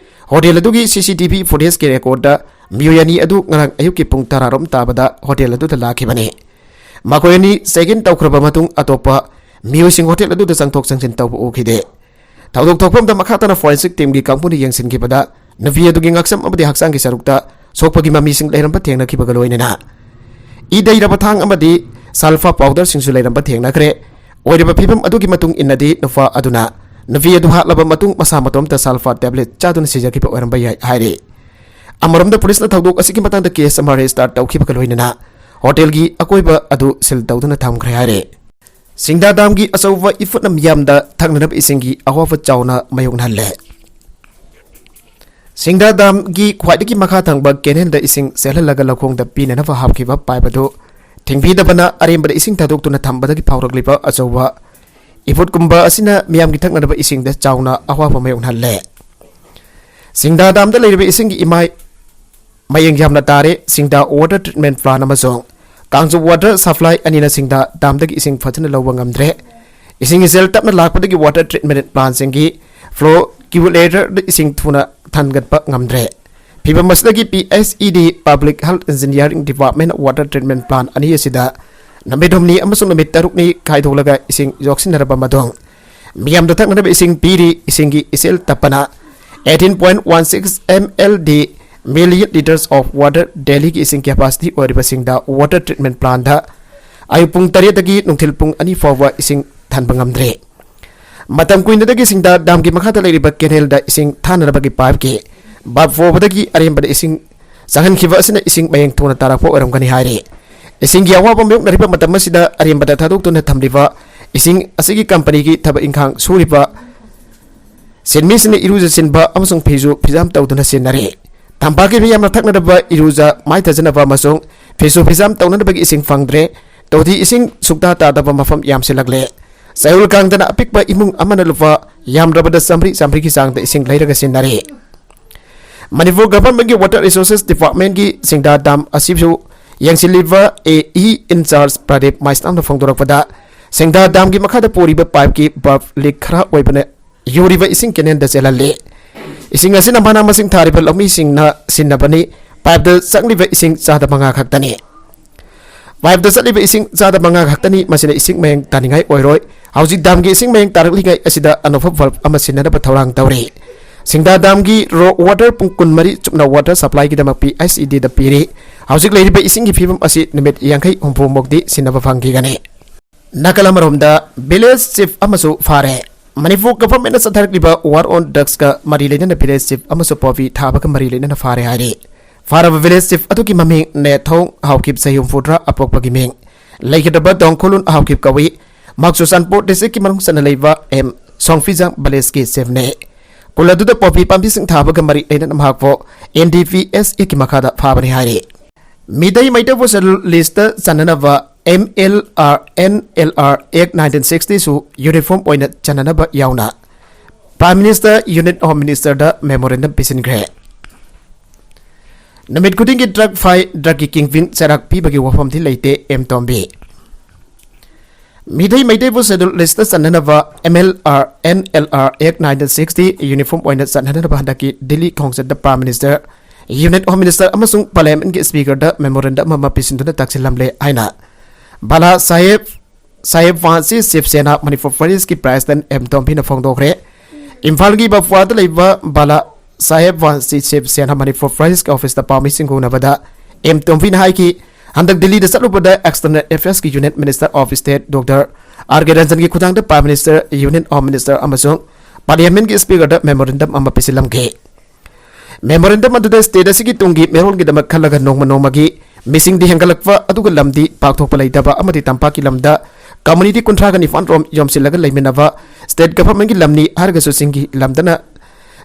ꯍꯣꯇꯦꯜ ꯑꯗꯨꯒꯤ ꯁꯤ ꯁꯤ ꯇꯤ ꯚꯤ ꯐꯨꯇꯦꯖꯀꯤ ꯔꯦꯀꯣꯔꯗꯇ ꯃꯤꯑꯣꯏ ꯑꯅꯤ ꯑꯗꯨ ꯉꯔꯥꯡ ꯑꯌꯨꯛꯀꯤ ꯄꯨꯡ ꯇꯔꯥ ꯔꯣꯝ ꯇꯥꯕꯗ ꯍꯣꯇꯦꯜ ꯑꯗꯨꯗ ꯂꯥꯛꯈꯤꯕꯅꯤ꯫ ꯃꯈꯣꯏ ꯑꯅꯤ ꯆꯦꯛ ꯏꯟ ꯇꯧꯈ꯭ꯔꯕ ꯃꯇꯨꯡ ꯑꯇꯣꯞꯄ ꯃꯤꯑꯣꯏꯁꯤꯡ ꯍꯣꯇꯦꯜ ꯑꯗꯨꯗ ꯆꯪꯊꯣꯛ ꯆꯪꯁꯤꯟ ꯇꯧꯕ ꯎꯈꯤꯗꯦ꯫ ꯊꯧꯗꯣꯛ ꯊꯣꯛꯐꯝꯗ ꯃꯈꯥ ꯇꯥꯅ forensic teamꯒꯤ ꯀꯥꯡꯕꯨꯅ ꯌꯦꯡꯁꯤꯟꯈꯤꯕꯗ ꯅꯨꯄꯤ ꯑꯗꯨꯒꯤ ꯉꯛꯁꯝ ꯑꯃꯗꯤ ꯍꯛꯆꯥꯡꯒꯤ ꯁꯔꯨꯛꯇ ꯁꯣꯛꯄꯒꯤ ꯃꯃꯤꯁꯤꯡ ꯂꯩꯔꯝꯕ ꯊꯦꯡꯅꯈꯤꯕꯒ ꯂꯣꯏꯅꯅ ꯏ ꯇꯩꯔꯕ ꯊꯥꯡ ꯑꯃꯗꯤ sulphur powderꯁꯤꯡꯁꯨ ꯂꯩꯔꯝꯕ ꯊꯦꯡꯅꯈ꯭ꯔꯦ꯫ ꯑꯣꯏꯔꯤꯕ ꯐꯤꯕꯝ ꯑꯗꯨꯒꯤ ꯃꯇꯨꯡ ꯏꯟꯅꯗꯤ ꯅꯨꯄꯥ ꯑꯗꯨꯅ ꯅꯨꯄꯤ ꯑꯗꯨ ꯍꯥꯠꯂꯕ ꯃꯇꯨꯡ ꯃꯁꯥ ꯃꯇꯣꯝꯇ sulphur tablet ꯆꯥꯗꯨꯅ ꯁꯤꯖꯈꯤꯕ ꯑꯣꯏꯔꯝꯕ ꯌꯥꯏ ꯍꯥꯏꯔꯤ꯫ ꯑꯃꯔꯣꯝꯗ ꯄꯨꯂꯤꯁꯅ ꯊꯧꯗꯣꯛ ꯑꯁꯤꯒꯤ ꯃꯇꯥꯡꯗ case ꯑꯃ register ꯇꯧꯈꯤꯕꯒ ꯂꯣꯏꯅꯅ ꯍꯣꯇꯦꯜꯒꯤ ꯑꯀꯣꯏꯕ ꯑꯗꯨ seal ꯇꯧꯗꯨꯅ ꯊꯝꯈ꯭ꯔꯦ ꯍꯥꯏꯔꯦ꯫ ꯁꯤꯡꯗꯥ ꯗꯥꯝꯒꯤ ꯑꯆꯧꯕ ꯏꯐꯨꯠꯅ ꯃꯤꯌꯥꯝꯗ ꯊꯛꯅꯅꯕ ꯏꯁꯤꯡꯒꯤ ꯑꯋꯥꯕ ꯆꯥꯎꯅ ꯃꯥꯌꯣꯛꯅꯍꯜꯂꯦ꯫ ꯁꯤꯡꯗꯥ ꯗꯥꯝꯒꯤ ꯈ꯭ꯋꯥꯏꯗꯒꯤ ꯃꯈꯥ ꯊꯪꯕ canalꯗ ꯏꯁꯤꯡ ꯆꯦꯜꯍꯜꯂꯒ ꯂꯧꯈꯣꯡꯗ ꯄꯤꯅꯅꯕ ꯍꯥꯞꯈꯤꯕ pipe ꯑꯗꯨ ꯊꯤꯡꯕꯤꯗꯕꯅ ꯑꯔꯦꯝꯕꯗ ꯏꯁꯤꯡ ꯊꯥꯗꯣꯛꯇꯨꯅ ꯊꯝꯕꯗꯒꯤ ꯐꯥꯎꯔꯛꯂꯤꯕ ꯑꯆꯧꯕ ꯏꯐꯨꯠꯀꯨꯝꯕ ꯑꯁꯤꯅ ꯃꯤꯌꯥꯝꯒꯤ ꯊꯛꯅꯅꯕ ꯏꯁꯤꯡꯗ ꯆꯥꯎꯅ ꯑꯋꯥꯕ ꯃꯥꯌꯣꯛꯅꯍꯜꯂꯦ꯫ ꯁꯤꯡꯗꯥ ꯗꯥꯝꯗ ꯂꯩꯔꯤꯕ ꯏꯁꯤꯡꯒꯤ ꯏꯃꯥꯏ ꯃꯌꯦꯡ ꯌꯥꯝꯅ ꯇꯥꯔꯦ꯫ ꯁꯤꯡꯗꯥ water treatment plant ꯑꯃꯁꯨꯡ ꯀꯥꯡꯖꯨ water supply ꯑꯅꯤꯅ ꯁꯤꯡꯗꯥ ꯗꯥꯝꯗꯒꯤ ꯏꯁꯤꯡ ꯐꯖꯅ ꯂꯧꯕ ꯉꯝꯗ꯭ꯔꯦ꯫ ꯏꯁꯤꯡ ꯏꯆꯦꯜ ꯇꯞꯅ ꯂꯥꯛꯄꯗꯒꯤ water treatment plantꯁꯤꯡꯒꯤ flow regulatorꯗ ꯏꯁꯤꯡ ꯊꯨꯅ ꯊꯟꯒꯠꯄ ꯉꯝꯗ꯭ꯔꯦ꯫ ꯐꯤꯚꯝ ꯑꯁꯤꯗꯒꯤ P H E D, Public Health Engineering Department, water treatment plant ꯑꯅꯤ ꯑꯁꯤꯗ ꯅꯨꯃꯤꯠ ꯍꯨꯝꯅꯤ ꯑꯃꯁꯨꯡ ꯅꯨꯃꯤꯠ ꯇꯔꯨꯛꯅꯤ ꯈꯥꯏꯗꯣꯛꯂꯒ ꯏꯁꯤꯡ ꯌꯣꯛꯁꯤꯟꯅꯔꯕ ꯃꯇꯨꯡ ꯃꯤꯌꯥꯝꯗ ꯊꯛꯅꯅꯕ ꯏꯁꯤꯡ ꯄꯤꯔꯤ꯫ ꯏꯁꯤꯡꯒꯤ ꯏꯆꯦꯜ ꯇꯞꯄꯅ eighteen point one six M L D million liters of water dailyꯒꯤ ꯏꯁꯤꯡ capacityꯒꯤ ꯑꯣꯏꯔꯤꯕ ꯁꯤꯡꯗꯥ water treatment plantꯗ ꯑꯌꯨꯛ ꯄꯨꯡ ꯇꯔꯦꯠꯇꯒꯤ ꯅꯨꯡꯊꯤꯜ ꯄꯨꯡ ꯑꯅꯤ ꯐꯥꯎꯕ ꯏꯁꯤꯡ ꯊꯟꯕ ꯉꯝꯗ꯭ꯔꯦ꯫ ꯃꯇꯝ ꯀꯨꯏꯅꯗꯒꯤ ꯁꯤꯡꯗꯥ ꯗꯥꯝꯒꯤ ꯃꯈꯥꯗ ꯂꯩꯔꯤꯕ canalꯗ ꯏꯁꯤꯡ ꯊꯥꯅꯅꯕꯒꯤ pipeꯀꯤ valve ꯍꯣꯕꯗꯒꯤ ꯑꯔꯦꯝꯕꯗ ꯏꯁꯤꯡ ꯆꯪꯍꯟꯈꯤꯕ ꯑꯁꯤꯅ ꯏꯁꯤꯡ ꯃꯌꯦꯡ ꯊꯨꯅ ꯇꯥꯔꯛꯄ ꯑꯣꯏꯔꯝꯒꯅꯤ ꯍꯥꯏꯔꯤ꯫ ꯏꯁꯤꯡꯒꯤ ꯑꯋꯥꯕ ꯃꯥꯌꯣꯛꯅꯔꯤꯕ ꯃꯇꯝ ꯑꯁꯤꯗ ꯑꯔꯦꯝꯕꯗ ꯊꯥꯗꯣꯛꯇꯨꯅ ꯊꯝꯂꯤꯕ ꯏꯁꯤꯡ ꯑꯁꯤꯒꯤ companyꯒꯤ ꯊꯕꯛ ꯏꯪꯈꯥꯡ ꯁꯨꯔꯤꯕ ꯁꯤꯟꯃꯤꯁꯤꯡꯅ ꯏꯔꯨꯖꯁꯤꯟꯕ ꯑꯃꯁꯨꯡ ꯐꯤꯁꯨ ꯐꯤꯖꯥꯝ ꯇꯧꯗꯨꯅ ꯁꯤꯖꯤꯟꯅꯔꯤ꯫ ꯇꯝꯄꯥꯛꯀꯤ ꯃꯤꯌꯥꯝꯅ ꯊꯛꯅꯅꯕ, ꯏꯔꯨꯖ ꯃꯥꯏꯊꯖꯅꯕ ꯑꯃꯁꯨꯡ ꯐꯤꯁꯨ ꯐꯤꯖꯥꯝ ꯇꯧꯅꯅꯕꯒꯤ ꯏꯁꯤꯡ ꯐꯪꯗ꯭ꯔꯦ꯫ ꯇꯣꯇꯤ ꯏꯁꯤꯡ ꯁꯨꯛꯇꯥ ꯇꯥꯗꯕ ꯃꯐꯝ ꯌꯥꯝꯁꯤꯜꯂꯛꯂꯦ꯫ ꯆꯌꯣꯜ ꯀꯥꯡꯗꯅ ꯑꯄꯤꯛꯄ ꯏꯃꯨꯡ ꯑꯃꯅ ꯂꯨꯄꯥ ꯌꯥꯝꯗ꯭ꯔꯕꯗ ꯆꯥꯝꯃꯔꯤ, ꯆꯥꯝꯃꯔꯤꯒꯤ ꯆꯥꯡꯗ ꯏꯁꯤꯡ ꯂꯩꯔꯒ ꯁꯤꯖꯤꯟꯅꯔꯤ꯫ ꯃꯅꯤꯄꯨꯔ governmentꯀꯤ water resources departmentꯀꯤ ꯁꯤꯡꯗꯥ ꯗꯥꯝ ꯑꯁꯤꯁꯨ ꯌꯦꯡꯁꯤꯜꯂꯤꯕ AE in charge ꯄ꯭ꯔꯗꯤꯞ ꯃꯥꯏꯁꯅꯥꯝꯅ ꯐꯣꯡꯗꯣꯔꯛꯄꯗ, ꯁꯤꯡꯗꯥ ꯗꯥꯝꯒꯤ ꯃꯈꯥꯗ ꯄꯨꯔꯤꯕ pipeꯀꯤ valve leak ꯈꯔ ꯑꯣꯏꯕꯅ ꯌꯨꯔꯤꯕ ꯏꯁꯤꯡ canalꯗ ꯆꯦꯜꯍꯜꯂꯤ꯫ ꯏꯁꯤꯡ ꯑꯁꯤꯅ ꯃꯅꯥ ꯃꯁꯤꯡ ꯊꯥꯔꯤꯕ ꯂꯧꯃꯤꯁꯤꯡꯅ ꯁꯤꯖꯤꯟꯅꯕꯅꯤ꯫ Pipeꯇ ꯆꯪꯂꯤꯕ ꯏꯁꯤꯡ ꯆꯥꯗ ꯃꯉꯥ ꯈꯛꯇꯅꯤ꯫ Pipeꯇ ꯆꯠꯂꯤꯕ ꯏꯁꯤꯡ ꯆꯥꯗ ꯃꯉꯥ ꯈꯛꯇꯅꯤ꯫ ꯃꯁꯤꯅ ꯏꯁꯤꯡ ꯃꯌꯦꯡ ꯇꯥꯅꯤꯡꯉꯥꯏ ꯑꯣꯏꯔꯣꯏ꯫ ꯍꯧꯖꯤꯛ ꯗꯥꯝꯒꯤ ꯏꯁꯤꯡ ꯃꯌꯦꯡ ꯇꯥꯔꯛꯂꯤꯉꯩ ꯑꯁꯤꯗ ꯑꯅꯧꯕ ꯚꯜꯕ ꯑꯃ ꯁꯤꯟꯅꯅꯕ ꯊꯧꯔꯥꯡ ꯇꯧꯔꯤ꯫ ꯁꯤꯡꯗꯥ ꯗꯥꯝꯒꯤ ꯔꯣ ꯋꯥꯇꯔ ꯄꯨꯡ ꯀꯨꯟꯃꯔꯤ ꯆꯨꯞꯅ ꯋꯥꯇꯔ ꯁꯄ꯭ꯂꯥꯏꯒꯤꯗꯃꯛ ꯄꯤ ꯑꯩꯆ ꯏ ꯗꯤꯗ ꯄꯤꯔꯤ꯫ ꯍꯧꯖꯤꯛ ꯂꯩꯔꯤꯕ ꯏꯁꯤꯡꯒꯤ ꯐꯤꯕꯝ ꯑꯁꯤ ꯅꯨꯃꯤꯠ ꯌꯥꯡꯈꯩ ꯍꯨꯝꯐꯨ ꯃꯨꯛꯇꯤ ꯁꯤꯟꯅꯕ ꯐꯪꯈꯤꯒꯅꯤ꯫ ꯅꯥꯀꯜ ꯑꯃꯔꯣꯝꯗ ꯚꯤꯂꯦꯖ ꯆꯤꯐ ꯑꯃꯁꯨ ꯐꯥꯔꯦ꯫ ꯃꯅꯤꯄꯨꯔ ꯒꯚꯔꯟꯃꯦꯟꯠꯅ ꯆꯠꯊꯔꯛꯂꯤꯕ ꯋꯥꯔ ꯑꯣꯟ ꯗ꯭ꯔꯒꯁꯀ ꯃꯔꯤ ꯂꯩꯅꯅ ꯚꯤꯂꯦꯖ ꯆꯤꯐ ꯑꯃꯁꯨ ꯄꯣꯄꯤ ꯊꯥꯕꯒ ꯃꯔꯤ ꯂꯩꯅꯅ ꯐꯥꯔꯦ ꯍꯥꯏꯔꯤ꯫ ꯐꯥꯔꯕ ꯚꯤꯂꯦꯖ ꯆꯤꯐ ꯑꯗꯨꯒꯤ ꯃꯃꯤꯡ ꯅꯦꯊꯣꯡ ꯍꯥꯎꯈꯤꯞ, ꯆꯍꯤ ꯍꯨꯝꯐꯨꯇꯔꯥ, ꯑꯄꯣꯛꯄꯒꯤ ꯃꯤꯡ꯫ ꯂꯩꯈꯤꯗ꯭ꯔꯕ ꯗꯣꯡꯈꯣꯂꯨꯟ ꯍꯥꯎꯈꯤꯞ ꯀꯧꯏ꯫ ꯃꯍꯥꯛ ꯆꯨꯔꯆꯥꯟꯄꯨꯔ ꯗꯤꯁꯇ꯭ꯔꯤꯛꯀꯤ ꯃꯅꯨꯡ ꯆꯟꯅ ꯂꯩꯕ ꯑꯦꯝ ꯁꯣꯡꯐꯤꯖꯥꯡ ꯚꯤꯂꯦꯖꯀꯤ ꯆꯤꯐꯅꯤ꯫ ꯈꯨꯜ ꯑꯗꯨꯗ ꯄꯣꯄꯤ ꯄꯥꯝꯕꯤꯁꯤꯡ ꯊꯥꯕꯒ ꯃꯔꯤ ꯂꯩꯅꯅ ꯃꯍꯥꯛꯄꯨ ꯑꯦꯟ ꯗꯤ ꯄꯤ ꯑꯦꯁ ꯑꯦꯒꯤ ꯃꯈꯥꯗ ꯐꯥꯕꯅꯤ ꯍꯥꯏꯔꯤ꯫ ꯃꯤꯇꯩ ꯃꯩꯇꯩꯕꯨ ꯁꯦꯗꯨꯜ ꯂꯤꯁꯇ ꯆꯟꯅꯅꯕ M L R and L R act nineteen ꯁꯤꯛꯁꯇꯤꯁꯨ ꯌꯨꯅꯤꯐꯣꯔꯝ ꯑꯣꯏꯅ ꯆꯟꯅꯅꯕ ꯌꯥꯎꯅ ꯄ꯭ꯔꯥꯏꯝ ꯃꯤꯅꯤꯁꯇꯔ, ꯌꯨꯅꯤꯠ ꯍꯣꯝ ꯃꯤꯅꯤꯁꯇꯔꯗ ꯃꯦꯃꯣꯔꯦꯟꯗꯝ ꯄꯤꯁꯤꯟꯈ꯭ꯔꯦ꯫ ꯅꯨꯃꯤꯠ ꯈꯨꯗꯤꯡꯒꯤ ꯗ꯭ꯔꯒ ꯐꯥꯏ, ꯗ꯭ꯔꯒꯀꯤ ꯀꯤꯡꯄꯤꯟ ꯆꯩꯔꯥꯛ ꯄꯤꯕꯒꯤ ꯋꯥꯐꯝꯗꯤ ꯂꯩꯇꯦ, ꯑꯦꯝ ꯇꯣꯝꯕꯤ꯫ ꯃꯤꯇꯩ ꯃꯩꯇꯩꯕꯨ ꯁꯦꯗꯨꯜ ꯂꯤꯁꯇ ꯆꯟꯅꯅꯕ M L R and L R act nineteen sixty uniform ꯑꯣꯏꯅ ꯆꯠꯅꯅꯕ ꯍꯟꯗꯛꯀꯤ ꯗꯤꯜꯂꯤ ꯈꯣꯡꯆꯠꯇ prime minister, union home minister ꯑꯃꯁꯨꯡ ꯄꯥꯔꯂꯤꯌꯥꯃꯦꯟꯠꯀꯤ ꯁ꯭ꯄꯤꯀꯔꯗ ꯃꯦꯃꯣꯔꯦꯟꯗꯝ ꯑꯃ ꯄꯤꯁꯤꯟꯗꯨꯅ ꯇꯛꯁꯤꯜꯂꯝꯂꯦ ꯍꯥꯏꯅ ꯕꯥꯂꯥ ꯁꯥꯍꯦꯕ, ꯁꯥꯍꯦꯕ ꯋꯥꯟꯁꯤ ꯁꯤꯕ ꯁꯦꯅꯥ ꯃꯅꯤꯄꯨꯔ ꯐꯣꯔ ꯏꯁꯀꯤ ꯄ꯭ꯔꯦꯁꯤꯗꯦꯟꯠ ꯑꯦꯝ ꯇꯣꯝꯕꯤꯅ ꯐꯣꯡꯗꯣꯛꯈ꯭ꯔꯦ꯫ ꯏꯝꯐꯥꯜꯒꯤ ꯕꯐꯋꯥꯗ ꯂꯩꯕ ꯕꯥꯂꯥ ꯁꯥꯍꯦꯕ ꯋꯥꯟꯁꯤ ꯁꯤꯕ ꯁꯦꯅꯥ ꯃꯅꯤꯄꯨꯔ ꯐꯣꯔ ꯏꯁꯀꯤ ꯑꯣꯐꯤꯁꯇ ꯄꯥꯎꯃꯤꯁꯤꯡꯒ ꯎꯅꯕꯗ ꯑꯦꯝ ꯇꯣꯝꯕꯤꯅ ꯍꯥꯏꯈꯤ, ꯍꯟꯗꯛ ꯗꯤꯜꯂꯤꯗ ꯆꯠꯂꯨꯕꯗ ꯑꯦꯛꯁꯇꯔꯅꯦꯜ ꯑꯦꯐꯤꯌꯔꯁꯀꯤ union minister of state doctor R K ꯔꯟꯖꯟꯒꯤ ꯈꯨꯠꯊꯥꯡꯗ prime minister, union home minister ꯑꯃꯁꯨꯡ ꯄꯥꯔꯂꯤꯌꯥꯃꯦꯟꯠꯀꯤ ꯁ꯭ꯄꯤꯀꯔꯗ ꯃꯦꯃꯣꯔꯦꯟꯗꯝ ꯑꯃ ꯄꯤꯁꯤꯜꯂꯝꯈꯤ꯫ ꯃꯦꯃꯣꯔꯦꯟꯗꯝ ꯑꯗꯨꯗ ꯁ꯭ꯇꯦꯠ ꯑꯁꯤꯒꯤ ꯇꯨꯡꯒꯤ ꯃꯤꯔꯣꯜꯒꯤꯗꯃꯛ ꯈꯜꯂꯒ ꯅꯣꯡꯃ ꯅꯣꯡꯃꯒꯤ ꯃꯤꯁꯤꯡꯗꯤ ꯍꯦꯟꯒꯠꯂꯛꯄ ꯑꯗꯨꯒ ꯂꯝꯗꯤ ꯄꯥꯛꯊꯣꯛꯄ ꯂꯩꯇꯕ ꯑꯃꯗꯤ ꯇꯝꯄꯥꯛꯀꯤ ꯂꯝꯗ ꯀꯝꯃꯨꯅꯤꯇꯤ ꯀꯨꯟꯊ꯭ꯔꯥꯒ ꯅꯤꯄꯥꯟ ꯔꯣꯝ ꯌꯣꯝꯁꯤꯜꯂꯒ ꯂꯩꯃꯤꯟꯅꯕ ꯁ꯭ꯇꯦꯠ ꯒꯚꯔꯟꯃꯦꯟꯠꯀꯤ ꯂꯝꯅꯤ ꯍꯥꯏꯔꯒꯁꯨ ꯆꯤꯡꯒꯤ ꯂꯝꯗꯅ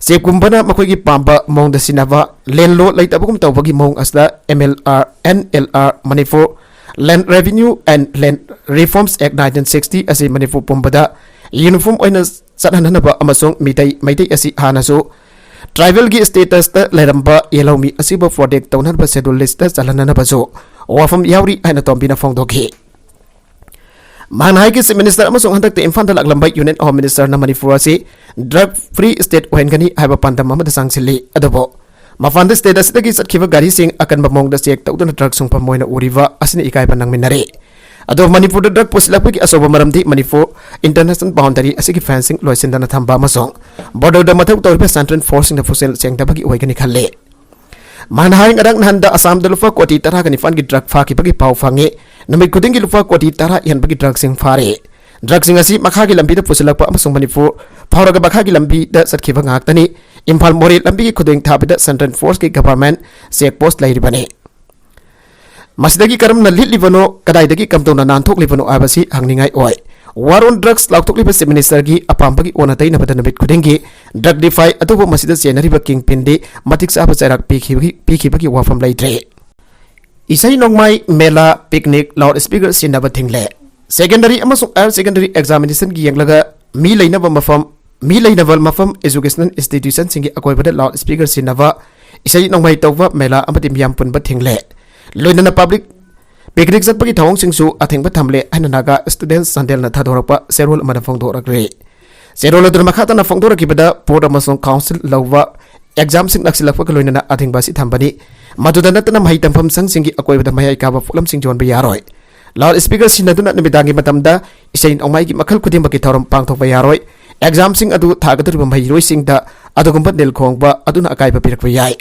ꯆꯦꯛꯀꯨꯝꯕꯅ ꯃꯈꯣꯏꯒꯤ ꯄꯥꯝꯕ ꯃꯑꯣꯡꯗ ꯁꯤꯟꯅꯕ, ꯂꯦꯟ ꯂꯣ ꯂꯩꯇꯕꯒꯨꯝ ꯇꯧꯕꯒꯤ ꯃꯑꯣꯡ ꯑꯁꯤꯗ M L R and L R, Manipur land revenue and land reforms act nineteen sixty ꯑꯁꯤ ꯃꯅꯤꯄꯨꯔ ꯄꯨꯝꯕꯗ ꯌꯨꯅꯤꯐꯣꯔꯝ ꯑꯣꯏꯅ ꯆꯠꯍꯟꯅꯕ ꯑꯃꯁꯨꯡ ꯃꯤꯇꯩ, ꯃꯩꯇꯩ ꯑꯁꯤ ꯍꯥꯟꯅꯁꯨ ꯇ꯭ꯔꯥꯏꯕꯦꯜꯒꯤ ꯁ꯭ꯇꯦꯇꯁꯇ ꯂꯩꯔꯝꯕ ꯌꯦꯜꯍꯧꯃꯤ ꯑꯁꯤꯕꯨ ꯄ꯭ꯔꯣꯇꯦꯛ ꯇꯧꯅꯅꯕ ꯁꯦꯗꯨꯜ ꯂꯤꯁꯇ ꯆꯜꯍꯟꯅꯅꯕꯁꯨ ꯋꯥꯐꯝ ꯌꯥꯎꯔꯤ ꯍꯥꯏꯅ ꯇꯣꯝꯕꯤꯅ ꯐꯣꯡꯗꯣꯛꯈꯤ꯫ ꯃꯍꯥꯛꯅ ꯍꯥꯏꯈꯤ, ꯆꯤꯐ ꯃꯤꯅꯤꯁꯇꯔ ꯑꯃꯁꯨꯡ ꯍꯟꯗꯛꯇ ꯏꯝꯐꯥꯜꯗ ꯂꯥꯛꯂꯝꯕ ꯌꯨꯅꯤꯌꯟ ꯍꯣꯝ ꯃꯤꯅꯤꯁꯇꯔꯅ ꯃꯅꯤꯄꯨꯔ ꯑꯁꯤ ꯗ꯭ꯔꯒ ꯐ꯭ꯔꯤ ꯁ꯭ꯇꯦꯠ ꯑꯣꯏꯍꯟꯒꯅꯤ ꯍꯥꯏꯕ ꯄꯥꯟꯗꯝ ꯑꯃꯗ ꯆꯪꯁꯤꯜꯂꯤ꯫ ꯑꯗꯨꯕꯨ ꯃꯄꯥꯟꯗ ꯁ꯭ꯇꯦꯠ ꯑꯁꯤꯗꯒꯤ ꯆꯠꯈꯤꯕ ꯒꯥꯔꯤꯁꯤꯡ ꯑꯀꯟꯕ ꯃꯑꯣꯡꯗ ꯆꯦꯛ ꯇꯧꯗꯨꯅ ꯗ꯭ꯔꯒ ꯁꯨꯡꯐꯝ ꯑꯣꯏꯅ ꯎꯔꯤꯕ ꯑꯁꯤꯅ ꯏꯀꯥꯏꯕ ꯅꯪꯃꯤꯟꯅꯔꯦ꯫ ꯑꯗꯣ ꯃꯅꯤꯄꯨꯔꯗ ꯗ꯭ꯔꯒ ꯄꯨꯁꯤꯜꯂꯛꯄꯒꯤ ꯑꯆꯧꯕ ꯃꯔꯝꯗꯤ ꯃꯅꯤꯄꯨꯔ ꯏꯟꯇꯔꯅꯦꯁꯅꯦꯜ ꯕꯥꯎꯟꯗꯔꯤ ꯑꯁꯤꯒꯤ ꯐꯦꯟꯁꯤꯡ ꯂꯣꯏꯁꯤꯟꯗꯅ ꯊꯝꯕ ꯑꯃꯁꯨꯡ ꯕꯣꯔꯗꯔꯗ ꯃꯊꯧ ꯇꯧꯔꯤꯕ ꯁꯦꯟꯇ꯭ꯔꯦꯜ ꯐꯣꯔꯁꯁꯤꯡꯅ ꯄꯨꯛꯆꯦꯜ ꯁꯦꯡꯗꯕꯒꯤ ꯑꯣꯏꯒꯅꯤ ꯈꯜꯂꯤ꯫ ꯃꯥꯅ ꯍꯥꯏ, ꯉꯔꯥꯡ ꯅꯍꯥꯟꯗ ꯑꯁꯥꯝꯗ ꯂꯨꯄꯥ ꯀꯣꯇꯤ ꯇꯔꯥꯒ ꯅꯤꯄꯥꯟꯒꯤ ꯗ꯭ꯔꯒ ꯐꯥꯈꯤꯕꯒꯤ ꯄꯥꯎ ꯐꯪꯉꯤ꯫ ꯅꯨꯃꯤꯠ ꯈꯨꯗꯤꯡꯒꯤ ꯂꯨꯄꯥ ꯀꯣꯇꯤ ꯇꯔꯥ ꯍꯦꯟꯕꯒꯤ ꯗ꯭ꯔꯒꯁꯤꯡ ꯐꯥꯔꯤ꯫ ꯗ꯭ꯔꯒꯁꯤꯡ ꯑꯁꯤ ꯃꯈꯥꯒꯤ ꯂꯝꯕꯤꯗ ꯄꯨꯁꯤꯜꯂꯛꯄ ꯑꯃꯁꯨꯡ ꯃꯅꯤꯄꯨꯔ ꯐꯥꯎꯔꯒ ꯃꯈꯥꯒꯤ ꯂꯝꯕꯤꯗ ꯆꯠꯈꯤꯕ ꯉꯥꯛꯇꯅꯤ꯫ ꯏꯝꯐꯥꯜ ꯃꯣꯔꯦ ꯂꯝꯕꯤꯒꯤ ꯈꯨꯗꯣꯡ ꯊꯥꯕꯗ ꯁꯦꯟꯇ꯭ꯔꯦꯜ ꯐꯣꯔꯁꯀꯤ ꯒꯚꯔꯟꯃꯦꯟꯠ ꯆꯦꯛ ꯄꯣꯁꯠ ꯂꯩꯔꯤꯕꯅꯤ꯫ ꯃꯁꯤꯗꯒꯤ ꯀꯔꯝꯅ ꯂꯤꯠꯂꯤꯕꯅꯣ, ꯀꯗꯥꯏꯗꯒꯤ ꯀꯝꯗꯧꯅ ꯅꯥꯟꯊꯣꯛꯂꯤꯕꯅꯣ ꯍꯥꯏꯕꯁꯤ ꯍꯪꯅꯤꯡꯉꯥꯏ ꯑꯣꯏ꯫ War on Drugs ꯂꯥꯎꯊꯣꯛꯂꯤꯕ ꯆꯤꯐ ꯃꯤꯅꯤꯁꯇꯔꯒꯤ ꯑꯄꯥꯝꯕꯒꯤ ꯑꯣꯟꯅ ꯇꯩꯅꯕꯗ ꯅꯨꯃꯤꯠ ꯈꯨꯗꯤꯡꯒꯤ ꯗ꯭ꯔꯒ ꯗꯤꯐꯥꯏ ꯑꯗꯨꯕꯨ ꯃꯁꯤꯗ ꯆꯦꯟꯅꯔꯤꯕ ꯀꯤꯡ ꯄꯤꯟꯗꯤ ꯃꯇꯤꯛ ꯆꯥꯕ ꯆꯩꯔꯥꯛ ꯄꯤꯈꯤꯕꯒꯤ, ꯄꯤꯈꯤꯕꯒꯤ ꯋꯥꯐꯝ ꯂꯩꯇ꯭ꯔꯦ꯫ ꯏꯁꯩ ꯅꯣꯡꯃꯥꯏ, ꯃꯦꯂꯥ, ꯄꯤꯛꯅꯤꯛ, ꯂꯥꯎꯗ ꯁ꯭ꯄꯤꯀꯔ ꯁꯤꯖꯤꯟꯅꯕ ꯊꯤꯡꯂꯦ꯫ ꯁꯦꯀꯦꯟꯗꯔꯤ ꯑꯃꯁꯨꯡ ꯍꯥꯌꯔ ꯁꯦꯀꯦꯟꯗꯔꯤ ꯑꯦꯛꯖꯥꯃꯤꯅꯦꯁꯟꯒꯤ ꯌꯦꯡꯂꯒ ꯃꯤ ꯂꯩꯅꯕ ꯃꯐꯝ, ꯃꯤ ꯂꯩꯅꯕ ꯃꯐꯝ, ꯑꯦꯖꯨꯀꯦꯁꯅꯦꯜ ꯏꯟꯁꯇꯤꯇ꯭ꯌꯨꯁꯟꯁꯤꯡꯒꯤ ꯑꯀꯣꯏꯕꯗ ꯂꯥꯎꯗ ꯁ꯭ꯄꯤꯀꯔ ꯁꯤꯖꯤꯟꯅꯕ, ꯏꯁꯩ ꯅꯣꯡꯃꯥꯏ ꯇꯧꯕ, ꯃꯦꯂꯥ ꯑꯃꯗꯤ ꯃꯤꯌꯥꯝ ꯄꯨꯟꯕ ꯊꯤꯡꯂꯦ꯫ ꯂꯣꯏꯅꯅ ꯄꯕ꯭ꯂꯤꯛ ꯄꯤꯛꯅꯤꯛ ꯆꯠꯄꯒꯤ ꯊꯧꯑꯣꯡꯁꯤꯡꯁꯨ ꯑꯊꯤꯡꯕ ꯊꯝꯂꯦ ꯍꯥꯏꯅ ꯅꯥꯒꯥ ꯁ꯭ꯇꯨꯗꯦꯟꯠ ꯆꯥꯟꯗꯦꯜꯅ ꯊꯥꯗꯣꯔꯛꯄ ꯆꯦꯔꯣꯜ ꯑꯃꯗ ꯐꯣꯡꯗꯣꯔꯛꯂꯤ꯫ ꯆꯦꯔꯣꯜ ꯑꯗꯨꯅ ꯃꯈꯥ ꯇꯥꯅ ꯐꯣꯡꯗꯣꯔꯛꯈꯤꯕꯗ, ꯕꯣꯔꯗ ꯑꯃꯁꯨꯡ ꯀꯥꯎꯟꯁꯤꯜ ꯂꯧꯕ ꯑꯦꯛꯖꯥꯝꯁꯤꯡ ꯅꯛꯁꯤꯜꯂꯛꯄꯒ ꯂꯣꯏꯅꯅ ꯑꯊꯤꯡꯕ ꯑꯁꯤ ꯊꯝꯕꯅꯤ꯫ ꯃꯗꯨꯗ ꯅꯠꯇꯅ ꯃꯍꯩ ꯇꯝꯐꯝ ꯁꯪꯁꯤꯡꯒꯤ ꯑꯀꯣꯏꯕꯗ ꯃꯌꯥꯏ ꯀꯥꯕ ꯄꯣꯠꯂꯝꯁꯤꯡ ꯌꯣꯟꯕ ꯌꯥꯔꯣꯏ꯫ ꯂꯥꯎꯗ ꯁ꯭ꯄꯤꯀꯔ ꯁꯤꯖꯤꯟꯅꯗꯨꯅ ꯅꯨꯃꯤꯗꯥꯡꯒꯤ ꯃꯇꯝꯗ ꯏꯁꯩ ꯅꯣꯡꯃꯥꯏꯒꯤ ꯃꯈꯜ ꯈꯨꯗꯤꯡꯃꯛꯀꯤ ꯊꯧꯔꯝ ꯄꯥꯡꯊꯣꯛꯄ ꯌꯥꯔꯣꯏ꯫ ꯑꯦꯛꯖꯥꯝꯁꯤꯡ ꯑꯗꯨ ꯊꯥꯒꯗꯧꯔꯤꯕ ꯃꯍꯩꯔꯣꯏꯁꯤꯡꯗ ꯑꯗꯨꯒꯨꯝꯕ ꯅꯤꯜ ꯈꯣꯡꯕ ꯑꯗꯨꯅ ꯑꯀꯥꯏꯕ ꯄꯤꯔꯛꯄ ꯌꯥꯏ꯫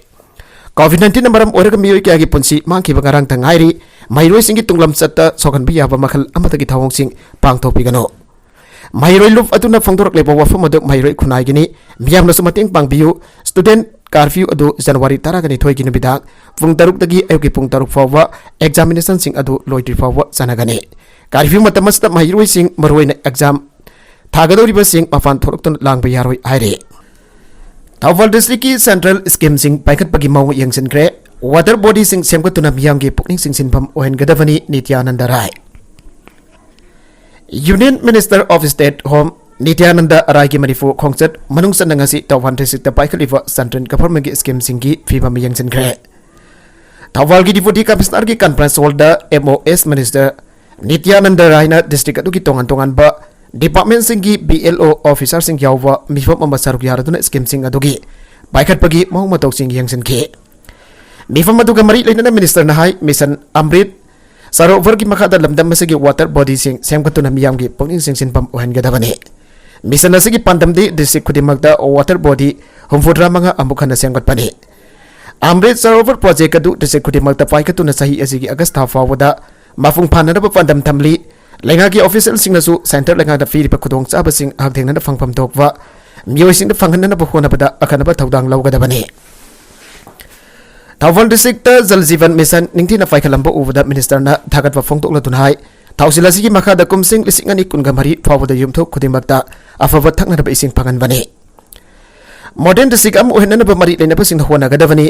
ꯀꯣꯚꯤꯗ ꯅꯥꯏꯟꯇꯤꯟꯅ ꯃꯔꯝ ꯑꯣꯏꯔꯒ ꯃꯤꯑꯣꯏ ꯀꯌꯥꯒꯤ ꯄꯨꯟꯁꯤ ꯃꯥꯡꯈꯤꯕ ꯉꯔꯥꯡꯇ ꯉꯥꯏꯔꯤ꯫ ꯃꯍꯩꯔꯣꯏꯁꯤꯡꯒꯤ ꯇꯨꯡꯂꯝꯆꯠꯇ ꯁꯣꯛꯍꯟꯕ ꯌꯥꯕ ꯃꯈꯜ ꯑꯃꯠꯇꯒꯤ ꯊꯧꯑꯣꯡꯁꯤꯡ ꯄꯥꯡꯊꯣꯛꯄꯤꯒꯅꯨ꯫ ꯃꯍꯩꯔꯣꯏ ꯂꯨꯞ ꯑꯗꯨꯅ ꯐꯣꯡꯗꯣꯔꯛꯂꯤꯕ ꯋꯥꯐꯝ ꯑꯗꯨ ꯃꯍꯩꯔꯣꯏ ꯈꯨꯟꯅꯥꯏꯒꯤꯅꯤ꯫ ꯃꯤꯌꯥꯝꯅꯁꯨ ꯃꯇꯦꯡ ꯄꯥꯡꯕꯤꯌꯨ꯫ ꯁ꯭ꯇꯨꯗꯦꯟꯠ ꯀꯥꯔꯐ꯭ꯌꯨ ꯑꯗꯨ ꯖꯅꯋꯥꯔꯤ ꯇꯔꯥꯒ ꯅꯤꯊꯣꯏꯒꯤ ꯅꯨꯃꯤꯗꯥꯡ ꯄꯨꯡ ꯇꯔꯨꯛꯇꯒꯤ ꯑꯌꯨꯛꯀꯤ ꯄꯨꯡ ꯇꯔꯨꯛ ꯐꯥꯎꯕ ꯑꯦꯛꯖꯥꯃꯤꯅꯦꯁꯟꯁꯤꯡ ꯑꯗꯨ ꯂꯣꯏꯗ꯭ꯔꯤ ꯐꯥꯎꯕ ꯆꯠꯅꯒꯅꯤ꯫ ꯀꯥꯔꯐ꯭ꯌꯨ ꯃꯇꯝ ꯑꯁꯤꯗ ꯃꯍꯩꯔꯣꯏꯁꯤꯡ, ꯃꯔꯨꯑꯣꯏꯅ ꯑꯦꯛꯖꯥꯝ ꯊꯥꯒꯗꯧꯔꯤꯕꯁꯤꯡ, ꯃꯄꯥꯟ ꯊꯣꯛꯂꯛꯇꯨꯅ ꯂꯥꯡꯕ ꯌꯥꯔꯣꯏ ꯍꯥꯏꯔꯤ꯫ ꯊꯧꯕꯥꯜ ꯗꯤꯁꯇ꯭ꯔꯤꯛꯀꯤ ꯁꯦꯟꯇ꯭ꯔꯦꯜ ꯁ꯭ꯀꯤꯝꯁꯤꯡ ꯄꯥꯏꯈꯠꯄꯒꯤ ꯃꯑꯣꯡ ꯌꯦꯡꯁꯤꯟꯈ꯭ꯔꯦ꯫ ꯋꯥꯇꯔ ꯕꯣꯗꯤꯁꯤꯡ ꯁꯦꯝꯒꯠꯇꯨꯅ ꯃꯤꯌꯥꯝꯒꯤ ꯄꯨꯛꯅꯤꯡ ꯆꯤꯡꯁꯤꯟꯐꯝ ꯑꯣꯏꯍꯟꯒꯗꯕꯅꯤ, Nityanand Rai. Union minister of state home Nityanand ꯔꯥꯏꯒꯤ ꯃꯅꯤꯄꯨꯔ ꯈꯣꯡꯆꯠ ꯃꯅꯨꯡ ꯆꯟꯅ ꯉꯁꯤ ꯊꯧꯕꯥꯜ ꯗꯤꯁꯇ꯭ꯔꯤꯛꯇ ꯄꯥꯏꯈꯠꯂꯤꯕ ꯁꯦꯟꯇ꯭ꯔꯦꯜ ꯒꯚꯔꯟꯃꯦꯟꯠꯀꯤ ꯁ꯭ꯀꯤꯝꯁꯤꯡꯒꯤ ꯐꯤꯕꯝ ꯌꯦꯡꯁꯤꯟꯈ꯭ꯔꯦ꯫ ꯊꯧꯕꯥꯜꯒꯤ ꯗꯤꯄꯨꯇꯤ ꯀꯃꯤꯁꯅꯔꯒꯤ conference hall M O S minister ꯅꯤꯇ꯭ꯌꯥꯅꯟꯗ ꯔꯥꯏꯅ district ꯑꯗꯨꯒꯤ ꯇꯣꯉꯥꯟ ꯇꯣꯉꯥꯟꯕ ꯗꯤꯄꯥꯔꯠꯃꯦꯟꯠꯁꯤꯡꯒꯤ ꯕꯤ ꯑꯦꯜ ꯑꯣ ꯑꯣꯐꯤꯁꯥꯔꯁꯤꯡ ꯌꯥꯎꯕ ꯃꯤꯐꯝ ꯑꯃ ꯁꯔꯨꯛ ꯌꯥꯔꯗꯨꯅ ꯁ꯭ꯀꯤꯝꯁꯤꯡ ꯑꯗꯨꯒꯤ ꯄꯥꯏꯈꯠꯄꯒꯤ ꯃꯑꯣꯡ ꯃꯇꯧꯁꯤꯡ ꯌꯦꯡꯁꯤꯟꯈꯤ꯫ ꯃꯤꯐꯝ ꯑꯗꯨꯒ ꯃꯔꯤ ꯂꯩꯅꯅ ꯃꯤꯅꯤꯁꯇꯔꯅ ꯍꯥꯏ, ꯃꯤꯁꯟ ꯑꯃ꯭ꯔꯤꯠ ꯁꯔꯣꯚꯔꯒꯤ ꯃꯈꯥꯗ ꯂꯝꯗꯝ ꯑꯁꯤꯒꯤ water bodyꯁꯤꯡ ꯁꯦꯝꯒꯠꯇꯨꯅ ꯃꯤꯌꯥꯝꯒꯤ ꯄꯨꯛꯅꯤꯡ ꯆꯤꯡꯁꯤꯟꯐꯝ ꯑꯣꯏꯍꯟꯒꯗꯕꯅꯤ꯫ Mission ꯑꯁꯤꯒꯤ ꯄꯥꯟꯗꯝꯗꯤ district ꯈꯨꯗꯤꯡꯃꯛꯇ water body ꯍꯨꯝꯐꯨꯇꯔꯥ ꯃꯉꯥ ꯑꯃꯨꯛ ꯍꯟꯅ ꯁꯦꯝꯒꯠꯄꯅꯤ꯫ ꯑꯃ꯭ꯔꯤꯠ ꯁꯔꯣꯚꯔ project ꯑꯗꯨ district ꯈꯨꯗꯤꯡꯃꯛꯇ ꯄꯥꯏꯈꯠꯇꯨꯅ ꯆꯍꯤ ꯑꯁꯤꯒꯤ August ꯊꯥ ꯐꯥꯎꯕꯗ ꯃꯄꯨꯡ ꯐꯥꯅꯅꯕ ꯄꯥꯟꯗꯝ ꯊꯝꯂꯤ꯫ ꯂꯩꯉꯥꯛꯀꯤ officialꯁꯤꯡꯅꯁꯨ centre ꯂꯩꯉꯥꯛꯅ ꯄꯤꯔꯤꯕ ꯈꯨꯗꯣꯡꯆꯥꯕꯁꯤꯡ ꯍꯛꯊꯦꯡꯅꯅ ꯐꯪꯐꯝ ꯊꯣꯛꯄ ꯃꯤꯑꯣꯏꯁꯤꯡꯗ ꯐꯪꯍꯟꯅꯕ ꯍꯣꯠꯅꯕꯗ ꯑꯈꯟꯅꯕ ꯊꯧꯗꯥꯡ ꯂꯧꯒꯗꯕꯅꯤ꯫ ꯊꯧꯕꯥꯜ districtꯇ Jal Jeevan Mission ꯅꯤꯡꯊꯤꯅ ꯄꯥꯏꯈꯠꯂꯝꯕ ꯎꯕꯗ ministerꯅ ꯊꯥꯒꯠꯄ ꯐꯣꯡꯗꯣꯛꯂꯗꯨꯅ ꯍꯥꯏ, ꯊꯧꯁꯤꯜ ꯑꯁꯤꯒꯤ ꯃꯈꯥꯗ ꯀꯨꯝꯁꯤꯡ ꯂꯤꯁꯤꯡ ꯑꯅꯤ ꯀꯨꯟꯒ ꯃꯔꯤ ꯐꯥꯎꯕꯗ ꯌꯨꯝꯊꯣꯡ ꯈꯨꯗꯤꯡꯃꯛꯇ ꯑꯐꯕ ꯊꯛꯅꯅꯕ ꯏꯁꯤꯡ ꯐꯪꯍꯟꯕꯅꯤ꯫ Modern district ꯑꯃ ꯑꯣꯏꯍꯟꯅꯅꯕ ꯃꯔꯤ ꯂꯩꯅꯕꯁꯤꯡꯅ ꯍꯣꯠꯅꯒꯗꯕꯅꯤ꯫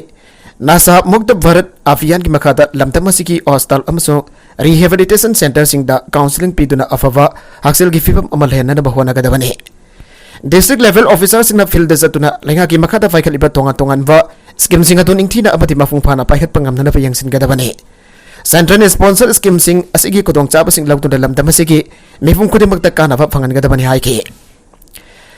Nasha Mukt Bharat Abhiyanꯒꯤ ꯃꯈꯥꯗ ꯂꯝꯗꯝ ꯑꯁꯤꯒꯤ hospital ꯑꯃꯁꯨꯡ rehabilitation centreꯁꯤꯡꯗ counselling ꯄꯤꯗꯨꯅ ꯑꯐꯕ ꯍꯛꯁꯦꯜꯒꯤ ꯐꯤꯕꯝ ꯑꯃ ꯂꯩꯍꯟꯅꯕ ꯍꯣꯠꯅꯒꯗꯕꯅꯤ꯫ District level officerꯁꯤꯡꯅ fieldꯗ ꯆꯠꯇꯨꯅ ꯂꯩꯉꯥꯛꯀꯤ ꯃꯈꯥꯗ ꯄꯥꯏꯈꯠꯂꯤꯕ ꯇꯣꯉꯥꯟ ꯇꯣꯉꯥꯟꯕ schemeꯁꯤꯡ ꯑꯗꯨ ꯅꯤꯡꯊꯤꯅ ꯑꯃꯗꯤ ꯃꯄꯨꯡ ꯐꯥꯅ ꯄꯥꯏꯈꯠꯄ ꯉꯝꯅꯅꯕ ꯌꯦꯡꯁꯤꯟꯒꯗꯕꯅꯤ꯫ Centreꯅ sponsor schemeꯁꯤꯡ ꯑꯁꯤꯒꯤ ꯈꯨꯗꯣꯡꯆꯥꯕꯁꯤꯡ ꯂꯧꯗꯨꯅ ꯂꯝꯗꯝ ꯑꯁꯤꯒꯤ ꯃꯤꯄꯨꯝ ꯈꯨꯗꯤꯡꯃꯛꯇ ꯀꯥꯟꯅꯕ ꯐꯪꯍꯟꯒꯗꯕꯅꯤ ꯍꯥꯏꯈꯤ꯫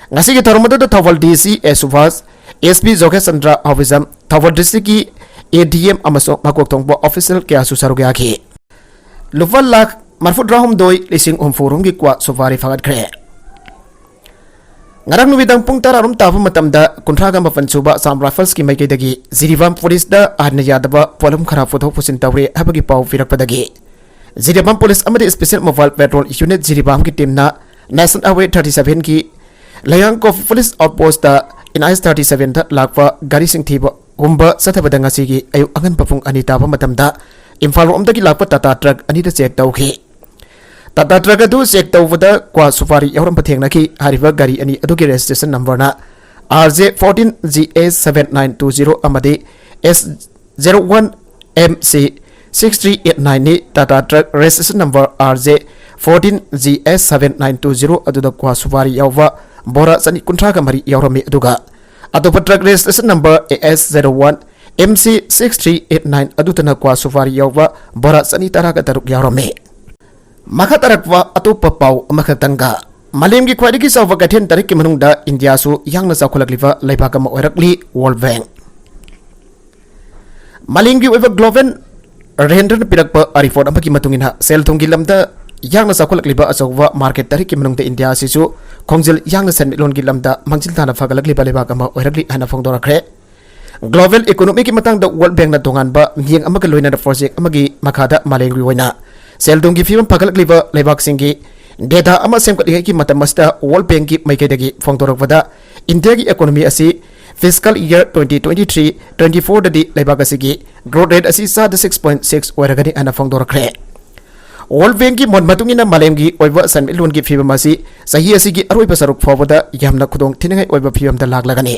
ꯉꯁꯤꯒꯤ ꯊꯧꯔꯝ ꯑꯗꯨꯗ Thoubal DC A Subhas, SP ꯖꯣꯒꯦꯁ Chandra ꯍꯥꯎꯕꯤꯖꯝ, Thoubal districtꯀꯤ ADM ꯑꯃꯁꯨꯡ ꯃꯀꯣꯛ ꯊꯣꯡꯕ official ꯀꯌꯥꯁꯨ ꯁꯔꯨꯛ ꯌꯥꯈꯤ꯫ ꯂꯨꯄꯥ ꯂꯥꯈ ꯃꯔꯤꯐꯨꯇꯔꯥꯍꯨꯝꯗꯣꯏ ꯂꯤꯁꯤꯡ ꯍꯨꯝꯐꯨ ꯔꯣꯝꯒꯤ ꯀ꯭ꯋꯥ ꯁꯨꯄꯥꯔꯤ ꯐꯥꯒꯠꯈ꯭ꯔꯦ꯫ ꯉꯔꯥꯡ ꯅꯨꯃꯤꯗꯥꯡ ꯄꯨꯡ ꯇꯔꯥ ꯔꯣꯝ ꯇꯥꯕ ꯃꯇꯝꯗ ꯀꯨꯟꯊ꯭ꯔꯥꯒ ꯃꯥꯄꯟ ꯁꯨꯕ Assam Riflesꯀꯤ ꯃꯥꯏꯀꯩꯗꯒꯤ ꯖꯤꯔꯤꯕꯥꯝ policeꯇ ꯑꯥꯏꯟꯅ ꯌꯥꯗꯕ ꯄꯣꯠꯂꯝ ꯈꯔ ꯄꯨꯊꯣꯛ ꯄꯨꯁꯤꯟ ꯇꯧꯔꯦ ꯍꯥꯏꯕꯒꯤ ꯄꯥꯎ ꯄꯤꯔꯛꯄꯗꯒꯤ ꯖꯤꯔꯤꯕꯥꯝ police ꯑꯃꯗꯤ Special Mobile Patrol Unit ꯖꯤꯔꯤꯕꯥꯝꯒꯤ teamꯅ National Highway thirty sevenꯒꯤ ꯂꯩꯌꯥꯡ ꯀꯣꯐꯤ police outpostꯇ NH thirty sevenꯗ ꯂꯥꯛꯄ ꯒꯥꯔꯤꯁꯤꯡ ꯊꯤꯕ ꯍꯨꯝꯕ ꯆꯠꯊꯕꯗ ꯉꯁꯤꯒꯤ ꯑꯌꯨꯛ ꯑꯉꯟꯕ ꯄꯨꯡ ꯑꯅꯤ ꯇꯥꯕ ꯃꯇꯝꯗ ꯏꯝꯐꯥꯜ ꯔꯣꯝꯗꯒꯤ ꯂꯥꯛꯄ Tata truck ꯑꯅꯤꯗ check ꯇꯧꯈꯤ꯫ Tata truck ꯑꯗꯨ check ꯇꯧꯕꯗ ꯀ꯭ꯋꯥ ꯁꯨꯄꯥꯔꯤ ꯌꯥꯎꯔꯝꯕ ꯊꯦꯡꯅꯈꯤ꯫ ꯍꯥꯏꯔꯤꯕ ꯒꯥꯔꯤ ꯑꯅꯤ ꯑꯗꯨꯒꯤ registration numberꯅ RJ fourteen GA seven nine two zero ꯑꯃꯗꯤ S zero one MC six three eight nineꯅꯤ꯫ Tata truck registration number RJ fourteen GA seven nine two zero ꯑꯗꯨꯗ ꯀ꯭ꯋꯥ ꯁꯨꯄꯥꯔꯤ ꯌꯥꯎꯕ ꯕꯣꯔꯥ ꯆꯅꯤ ꯀꯨꯟꯊ꯭ꯔꯥꯒ ꯃꯔꯤ ꯌꯥꯎꯔꯝꯃꯤ꯫ ꯑꯗꯨꯒ ꯑꯇꯣꯞꯄ truck registration number AS zero one MC six three eight nine ꯑꯗꯨꯗꯅ ꯀ꯭ꯋꯥ ꯁꯨꯄꯥꯔꯤ ꯌꯥꯎꯕ ꯕꯣꯔꯥ ꯆꯅꯤ ꯇꯔꯥꯒ ꯇꯔꯨꯛ ꯌꯥꯎꯔꯝꯃꯤ꯫ ꯃꯈꯥ ꯇꯥꯔꯛꯄ ꯑꯇꯣꯞꯄ ꯄꯥꯎ ꯑꯃꯈꯛꯇꯪꯒ, ꯃꯥꯂꯦꯝꯒꯤ ꯈ꯭ꯋꯥꯏꯗꯒꯤ ꯆꯥꯎꯕ ꯀꯩꯊꯦꯜ ꯇꯔꯦꯠꯀꯤ ꯃꯅꯨꯡꯗ ꯏꯟꯗꯤꯌꯥꯁꯨ ꯌꯥꯡꯅ ꯆꯥꯎꯈꯠꯂꯛꯂꯤꯕ ꯂꯩꯕꯥꯛ ꯑꯃ ꯑꯣꯏꯔꯛꯂꯤ꯫ World Bank꯫ ꯃꯥꯂꯦꯝꯒꯤ ꯑꯣꯏꯕ global ꯔꯦꯟꯗ꯭ꯔꯅ ꯄꯤꯔꯛꯄ report ꯑꯃꯒꯤ ꯃꯇꯨꯡ ꯏꯟꯅ, ꯁꯦꯜ ꯊꯨꯝꯒꯤ ꯂꯝꯗ ꯌꯥꯡꯅ ꯆꯥꯎꯈꯠꯂꯛꯂꯤꯕ ꯑꯆꯧꯕ market ꯇꯔꯦꯠꯀꯤ ꯃꯅꯨꯡꯗ ꯏꯟꯗꯤꯌꯥ ꯑꯁꯤꯁꯨ ꯈꯣꯡꯖꯦꯜ ꯌꯥꯡꯅ ꯁꯦꯟꯃꯤꯠꯂꯣꯟꯒꯤ ꯂꯝꯗ ꯃꯥꯡꯖꯤꯜ ꯇꯥꯅ ꯐꯒꯠꯂꯛꯂꯤꯕ ꯂꯩꯕꯥꯛ ꯑꯃ ꯑꯣꯏꯔꯛꯂꯤ ꯍꯥꯏꯅ ꯐꯣꯡꯗꯣꯔꯛꯈ꯭ꯔꯦ꯫ Global economy ꯒꯤ ꯃꯇꯥꯡꯗ World Bank ꯅ ꯇꯣꯉꯥꯟꯕ ꯃꯤꯠꯌꯦꯡ ꯑꯃꯒ ꯂꯣꯏꯅꯅ project ꯑꯃꯒꯤ ꯃꯈꯥꯗ ꯃꯥꯂꯦꯝꯒꯤ ꯑꯣꯏꯅ ꯁꯦꯜ ꯊꯨꯝꯒꯤ ꯐꯤꯕꯝ ꯐꯒꯠꯂꯛꯂꯤꯕ ꯂꯩꯕꯥꯛꯁꯤꯡꯒꯤ data ꯑꯃ ꯁꯦꯝꯒꯠꯂꯤꯉꯩꯒꯤ ꯃꯇꯝ ꯑꯁꯤꯗ World Bank ꯀꯤ ꯃꯥꯏꯀꯩꯗꯒꯤ ꯐꯣꯡꯗꯣꯔꯛꯄꯗ, ꯏꯟꯗꯤꯌꯥꯒꯤ economy ꯑꯁꯤ fiscal year twenty twenty-three twenty-four ꯗꯗꯤ ꯂꯩꯕꯥꯛ ꯑꯁꯤꯒꯤ growth rate ꯑꯁꯤ ꯆꯥꯗ six point six ꯑꯣꯏꯔꯒꯅꯤ ꯍꯥꯏꯅ ꯐꯣꯡꯗꯣꯔꯛꯈ꯭ꯔꯦ꯫ World Bank ꯀꯤ ꯃꯣꯠ ꯃꯇꯨꯡ ꯏꯟꯅ, ꯃꯥꯂꯦꯝꯒꯤ ꯑꯣꯏꯕ ꯁꯦꯟꯃꯤꯠꯂꯣꯟꯒꯤ ꯐꯤꯕꯝ ꯑꯁꯤ ꯆꯍꯤ ꯑꯁꯤꯒꯤ ꯑꯔꯣꯏꯕ ꯁꯔꯨꯛ ꯐꯥꯎꯕꯗ ꯌꯥꯝꯅ ꯈꯨꯗꯣꯡ ꯊꯤꯅꯤꯡꯉꯥꯏ ꯑꯣꯏꯕ ꯐꯤꯕꯝꯗ ꯂꯥꯛꯂꯒꯅꯤ꯫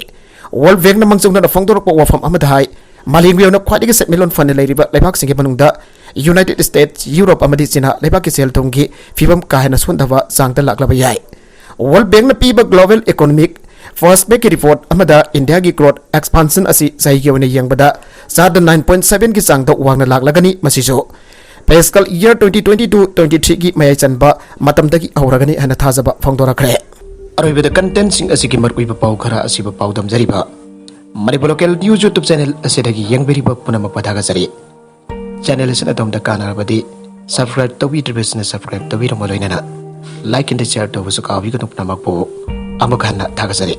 World Bank ꯅ ꯃꯥꯡꯖꯧꯅꯅ ꯐꯣꯡꯗꯣꯔꯛꯄ ꯋꯥꯐꯝ ꯑꯃꯗ ꯍꯥꯏ, ꯃꯥꯂꯦꯝꯒꯤ ꯑꯣꯏꯅ ꯈ꯭ꯋꯥꯏꯗꯒꯤ ꯁꯦꯟꯃꯤꯠꯂꯣꯟ ꯐꯅ ꯂꯩꯔꯤꯕ ꯂꯩꯕꯥꯛꯁꯤꯡꯒꯤ ꯃꯅꯨꯡꯗ United States, Europe ꯑꯃꯗꯤ ꯆꯤꯅꯥ ꯂꯩꯕꯥꯛꯀꯤ ꯁꯦꯜ ꯊꯨꯝꯒꯤ ꯐꯤꯕꯝ ꯀꯥ ꯍꯦꯟꯅ ꯁꯣꯟꯊꯕ ꯆꯥꯡꯗ ꯂꯥꯛꯂꯕ ꯌꯥꯏ꯫ World Bank ꯅ ꯄꯤꯕ Global Economic Prospect ꯀꯤ report ꯑꯃꯗ ꯏꯟꯗꯤꯌꯥꯒꯤ growth expansion ꯑꯁꯤ ꯆꯍꯤꯒꯤ ꯑꯣꯏꯅ ꯌꯦꯡꯕꯗ ꯆꯥꯗ nine point seven ꯒꯤ ꯆꯥꯡꯗ ꯋꯥꯡꯅ ꯂꯥꯛꯂꯒꯅꯤ, ꯃꯁꯤꯁꯨ fiscal year twenty twenty-two twenty-three ꯒꯤ ꯃꯌꯥꯏ ꯆꯟꯕ ꯃꯇꯝꯗꯒꯤ ꯍꯧꯔꯒꯅꯤ ꯍꯥꯏꯅ ꯊꯥꯖꯕ ꯐꯣꯡꯗꯣꯔꯛꯈ꯭ꯔꯦ꯫ ꯑꯔꯣꯏꯕꯗ content ꯁꯤꯡ ꯑꯁꯤꯒꯤ ꯃꯔꯨꯑꯣꯏꯕ ꯄꯥꯎ ꯈꯔ ꯑꯁꯤꯕꯨ ꯄꯥꯎꯗꯝꯖꯔꯤꯕ Manipur Local News YouTube channel ꯑꯁꯤꯗꯒꯤ ꯌꯦꯡꯕꯤꯔꯤꯕ ꯄꯨꯝꯅꯃꯛꯄꯨ ꯊꯥꯒꯠꯆꯔꯤ꯫ Channel ꯑꯁꯤꯅ ꯑꯗꯣꯝꯗ ꯀꯥꯟꯅꯔꯕꯗꯤ subscribe ꯇꯧꯕꯤꯗ꯭ꯔꯤꯕꯁꯤꯡꯅ subscribe ꯇꯧꯕꯤꯔꯝꯕ ꯂꯣꯏꯅꯅ like and share ꯇꯧꯕꯁꯨ ꯀꯥꯎꯕꯤꯒꯅꯨ꯫ ꯄꯨꯝꯅꯃꯛꯄꯨ ꯑꯃꯨꯛ ꯍꯟꯅ ꯊꯥꯒꯠꯆꯔꯤ꯫